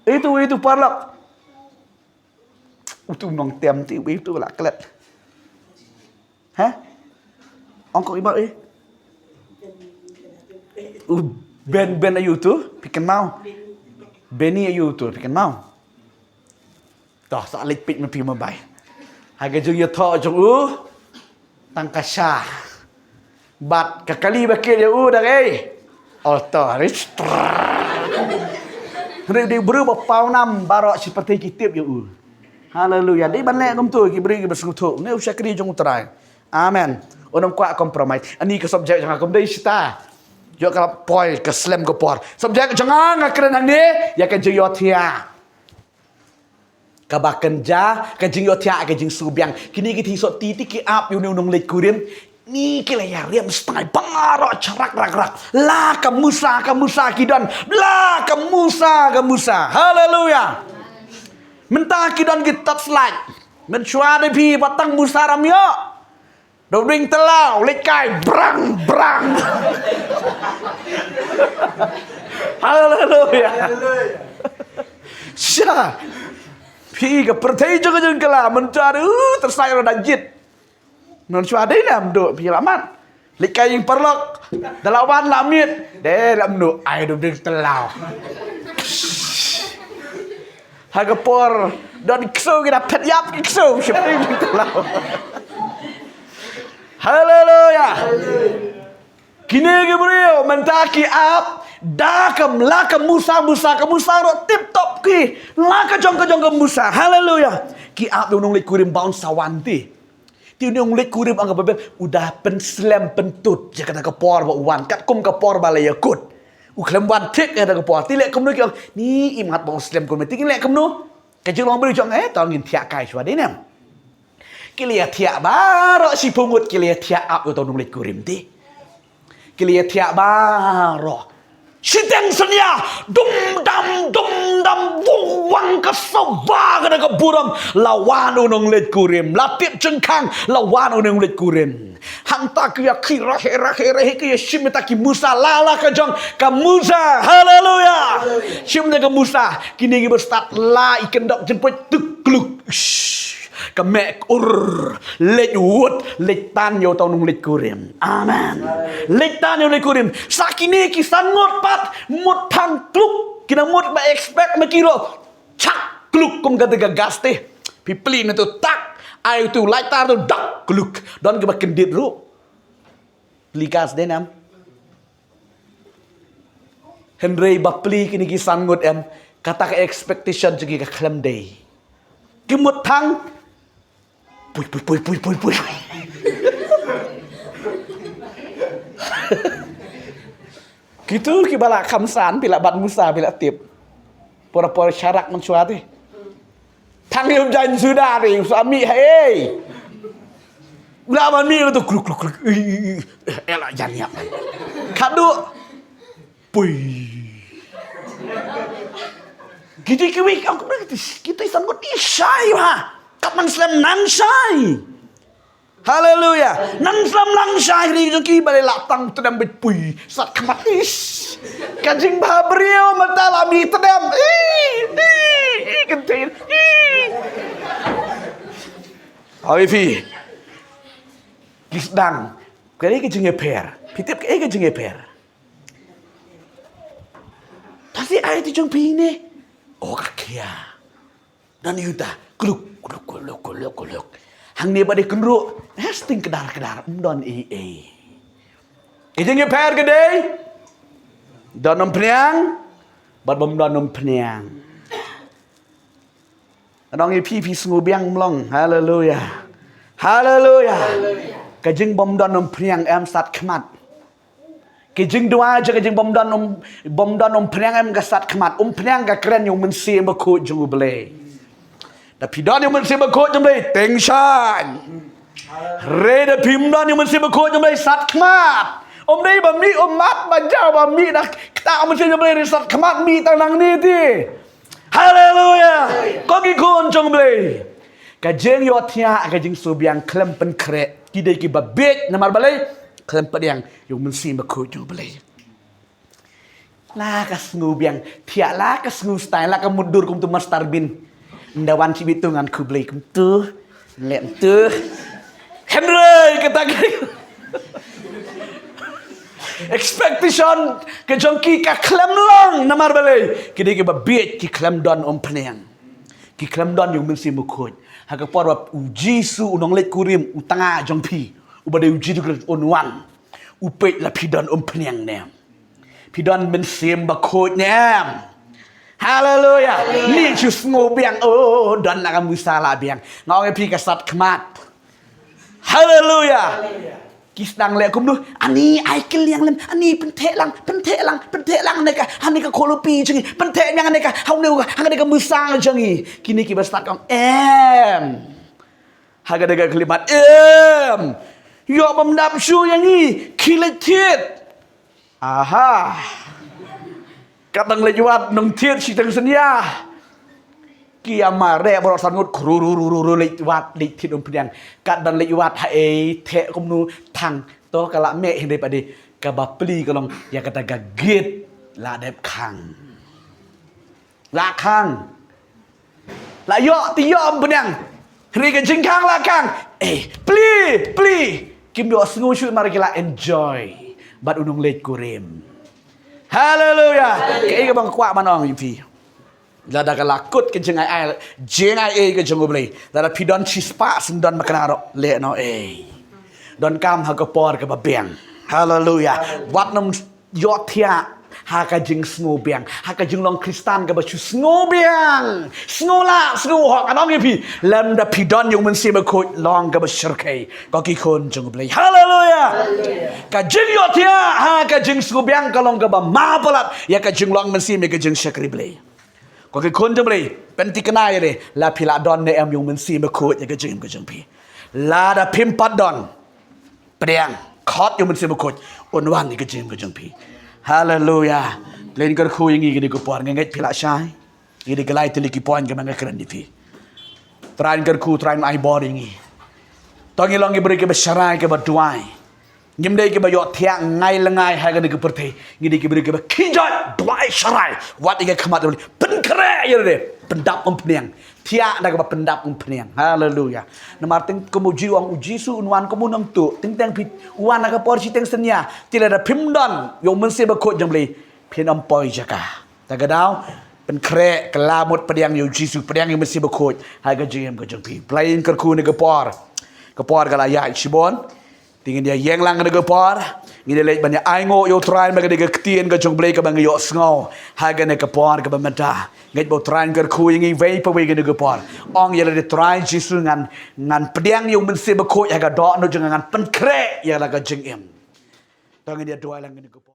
Itu, itu paralok. Utu nongtem ti, utu la klet. Ha? Ong ko iba eh. U Ben, Ben ayu tu, phi kynmaw. Beni ayu tu, phi kynmaw. Toh, sa leit peit ma phi ma bai. Ha ka jingïathoh jong u. Tang ka sha. Bad ka kali ba kit ïa u da ei. Alto, rich. Hynrei dei briew ba paw nam baroh shi pyrthei ki tip ïa u. Haleluya. Dei ban leh kumtu ki briew kiba sngewthuh. Ne u shakri jong u Trai. Amen. Un ym kwah compromise. Ani ka subject jong nga kam dei shita. Ïoh ka poi ka slem ka por. Subject jong nga nga kren hangne ïa ka jingïohthiah. Kaba kynja, ka jingïohthiah, ka jingsngewbiang. Kine ki thei sotti ti ki ap ïa une u nongleit kurim. Ni ki la ïa riam stai baroh sharak rak rak. La ka Musa, ka Musa ki don. La ka Musa, ka Musa. Haleluya. Mynta ki don ki torchlight. Mynshuwa de phi ba tang Musa ram ïoh. Doding telaw, leit kai, brang, brang. Haleluya. Sha. Phi ka pyrthei jong ka jong ka la, mynta, uh, tersai ro da jit. Mynshuwa dei nam do, phi la mat. Leit kai ïing paralok, da la wan la miet. Dei lam no, ai doding telaw. Ha ka por don ksew ki da phet ïap ki ksew shepri ki telaw. Haleluya. Kine ki briew mynta ki ap da ka, la ka Musa, Musa, ka Musa ruh tip top ki. La ka jong ka jong ka Musa. Haleluya. Ki ap da u nongleit kurim ba un sa wan ti. Te une u nongleit kurim ong ka Baibl u da pynslem pyntut ïa kata ka por ba u wan katkum ka por ba la ïakut. U khlem wan thik ïa kata ka por. Te leh kumno ki ong, ni imat ba u slem kumno. Te ki leh kumno? Ka jinglong briew jong eh, to ngin thiah kai shuwa dei ne em. Ki la ïa thiah baroh shiphew ngut ki la ïa thiah ap ïa uta u nongleit kurim te. Ki la ïa thiah baroh. Shiteng synñia, dum dam, dum dam, wung wang ka sawa ka da ka burom. La wan u nongleit kurim, la tip jingkhang, la wan u nongleit kurim. Hangta ki ïa khie rahe, rahe, rahe, ki ïa shim ïa ta ki Musa, la la ka jong ka Musa. Haleluya. Shim ïa ka Musa, kine ki ba stad la i kyndok jingpoi tuk kluk. Shh. Ka meh ur, leit wut, leit tan ïa uta u nongleit kurim. Amen. Leit tan ïa u nongleit kurim. Sa kine ki san ngut pat, mut thang kluk, ki nang mut ba expect ma ki ruh. Chak kluk kum ka dei ka gas te. Phi plie na tu tak, ai tu lighter tu dak kluk. Don ki ba kyndit ruh. Plie gas dei ne em. Hynrei ba plie kine ki san ngut em, kata ka expectation jong ki ka khlem dei. Ki mut thang. Pui, pui, pui, pui, pui, pui. Kitu ki ba la kham san, phi la bat Musa, phi la tip. Por por sharak mynshuwa te. Thang ïa u jaiñ suda te, u sa mih ha ei. U la ban mih tu kluk, kluk, kluk. Ui, ui, ui. Eh, la jan ïap. Khadduh. Pui. Kiti kiwi, ong kumne kiti, kiti san ngut i shai ba. Kat nang slem nang shai. Haleluya. Nang slem nang shai ri jong ki ba la tang tdem bit pui. Sat khmat is. Ka jingbha briew mynta la mih tdem. Ih, ih, ih, kynthei. Ih. Hawi phi. Ki sdang. Kaei ka jingïapher? Phi tip kaei ka jingïapher? Tasi ai ti jong phi ne. Oh, ka khia. Don ïa uta. Kluk, kluk, kluk, kluk, kluk. Hangne ba dei kynruh. Hesting kdar, kdar. Ym don ei ei. Ka jingïapher ka dei. Don umphniang. Bad bym don umphniang. Nong ïa phi, phi sngewbiang mlong. Haleluya. Haleluya. Ka jingbym don umphniang em sat khmat. Ki jingduwai jong ka jingbymdon um, bymdon umphniang em ka sat khmat, umphniang ka kren ïa u Mynsiem Bakhuid jong U Blei. Da phi don ïa u Mynsiem Bakhuid jong U Blei, tyngshaiñ. Hynrei da phim don ïa u Mynsiem Bakhuid jong U Blei, sat khmat. Ym dei ba mih, ym mat ba jaw ba mih da kata u Mynsiem jong U Blei, hynrei sat khmat mih tang nangne te. Haleluia. Ko ki khun jong U Blei. Ka jingïohthiah, ka jingsngewbiang khlem pynkhreh. Ki dei kiba bieit namar balei? Khlem pdiang ïa u Mynsiem Bakhuid jong U Blei. La ka sngewbiang, thiah la ka sngew style, la ka mutdur kum tu Master Bean. Nda wan chi bitu ngan khublei kum tu. Lem tu. Hynrei kata ka expectation ka jong ki ka khlem long namar balei? Ki dei kiba bieit, ki khlem don umphniang. Ki khlem don ïa u Mynsiem Bakhuid. Ha ka por ba u Jisu u nongleit kurim, u tnga jong phi, uba dei u Jisu Khrist un wan, u peit la phi don umphniang ne em. Phi don Mynsiem Bakhuid ne em. Haleluia. Ni shu sngewbiang, oh, don la ka musa la biang. Nga ong ïa phi ka sat khmat. Haleluia. Ki sdang leh kumno? Ani ai kylliang lem, ani pyntheh lang, pyntheh lang, pyntheh lang ne ka, ani ka kholopi jong ngi, pyntheh lang ne ka, ha u ne ka, ha ne ka musa jong ngi. Kine kiba sat ka ong em. Ha ka ne ka khyllipmat em. Ïoh bym dap shuh ïa ngi, khie leit thied. Aha. Kat dang leit wad nongthied shiteng synñia. Ki ïa mareh baroh san ngut, khru ru ru ru ru, leit wad, leit thied umphniang. Kat dang leit wad, haei, theh kumno, thang. To ka la meh hynrei pat de, kaba plie ka long ïa kata ka gate la dep khang. La khang. La ïoh te ïoh umphniang. Hynrei ka jingkhang la khang. Eh, plie, plie. Kim ïoh sngew shuh namar ki la enjoy bad u nongleit kurim. Haleluia. Kaei kaba nga kwah ban ong ïa phi. Lada ka la kut ka jingai ei, jingai ei ka jong U Blei. Lada phi don shispah, sngewdon ba kynnoh ruh, leh noh ei. Donkam ha ka por kaba biang. Haleluia. Wat nym ïohthiah ha ka jingsngewbiang, ha ka jinglong Khristan kaba shu sngewbiang, sngewlah, sngewhok. Ngan ong ïa phi, lymda phi don ïa u Mynsiem Bakhuid, long kaba shyrkhei, ko ki khun jong U Blei. Haleluia. Ka jingïohthiah ha ka jingsngewbiang ka long kaba map palat ïa ka jinglong mynsiem, ïa ka jingshakri Blei. Ko ki khun jong U Blei, pynthikna ïa lade, la phi la don ne em ïa u Mynsiem Bakhuid ïa ka jingim ka jong phi. Lada phim pat don, pdiang, khot ïa u Mynsiem Bakhuid un wan ïa ka jingim ka jong phi. Haleluia. Trai un kyrkhu ïa ngi kine ki por, nga ngeit phi la shai. Ngi dei ki lai tylli ki point kiba nga kren ïa phi. Trai un kyrkhu, Trai un ai bor ïa ngi. To ngi long ki briew kiba sharai, kiba duwai. Ngim dei kiba ïohthiah ngai lyngngai ha kane ka pyrthei. Ngi dei ki briew kiba khie joit, duwai sharai. Wat ïa ka khmat, pynkhreh ïa lade, pyndap umphniang. Thiah da kaba pyndap umphniang. Haleluia. Namar teng kum u Jisu u ong, u Jisu un wan kum u nongtuh. Teng teng phi wan ha ka por shiteng synñia. Te lada phim don ïa u Mynsiem Bakhuid jong U Blei, phin ym poi jaka. Ta ka daw, pynkhreh, kylla mut, pdiang ïa u Jisu, pdiang ïa u Mynsiem Bakhuid ha ka jingim ka jong phi. Trai un kyrkhu ne ka por. Ka por ka la ïaid shibun. Te ngin ïa ïeng lang ne ka por. Ngin ïa leit ban ïa ainguh ïa u Trai, ba ka dei ka ktien ka jong U Blei kaba ngi ïohsngew ha kane ka por kaba mynta. Ngeit ba u Trai un kyrkhu ïa ngi wei pa wei kane ka por. Ong ïa lade, Trai Jisu, ngan, ngan pdiang ïa u Mynsiem Bakhuid ha ka dohnud jong nga, ngan pynkhreh ïa la ka jingim. To ngin ïa duwai lang kane ka por.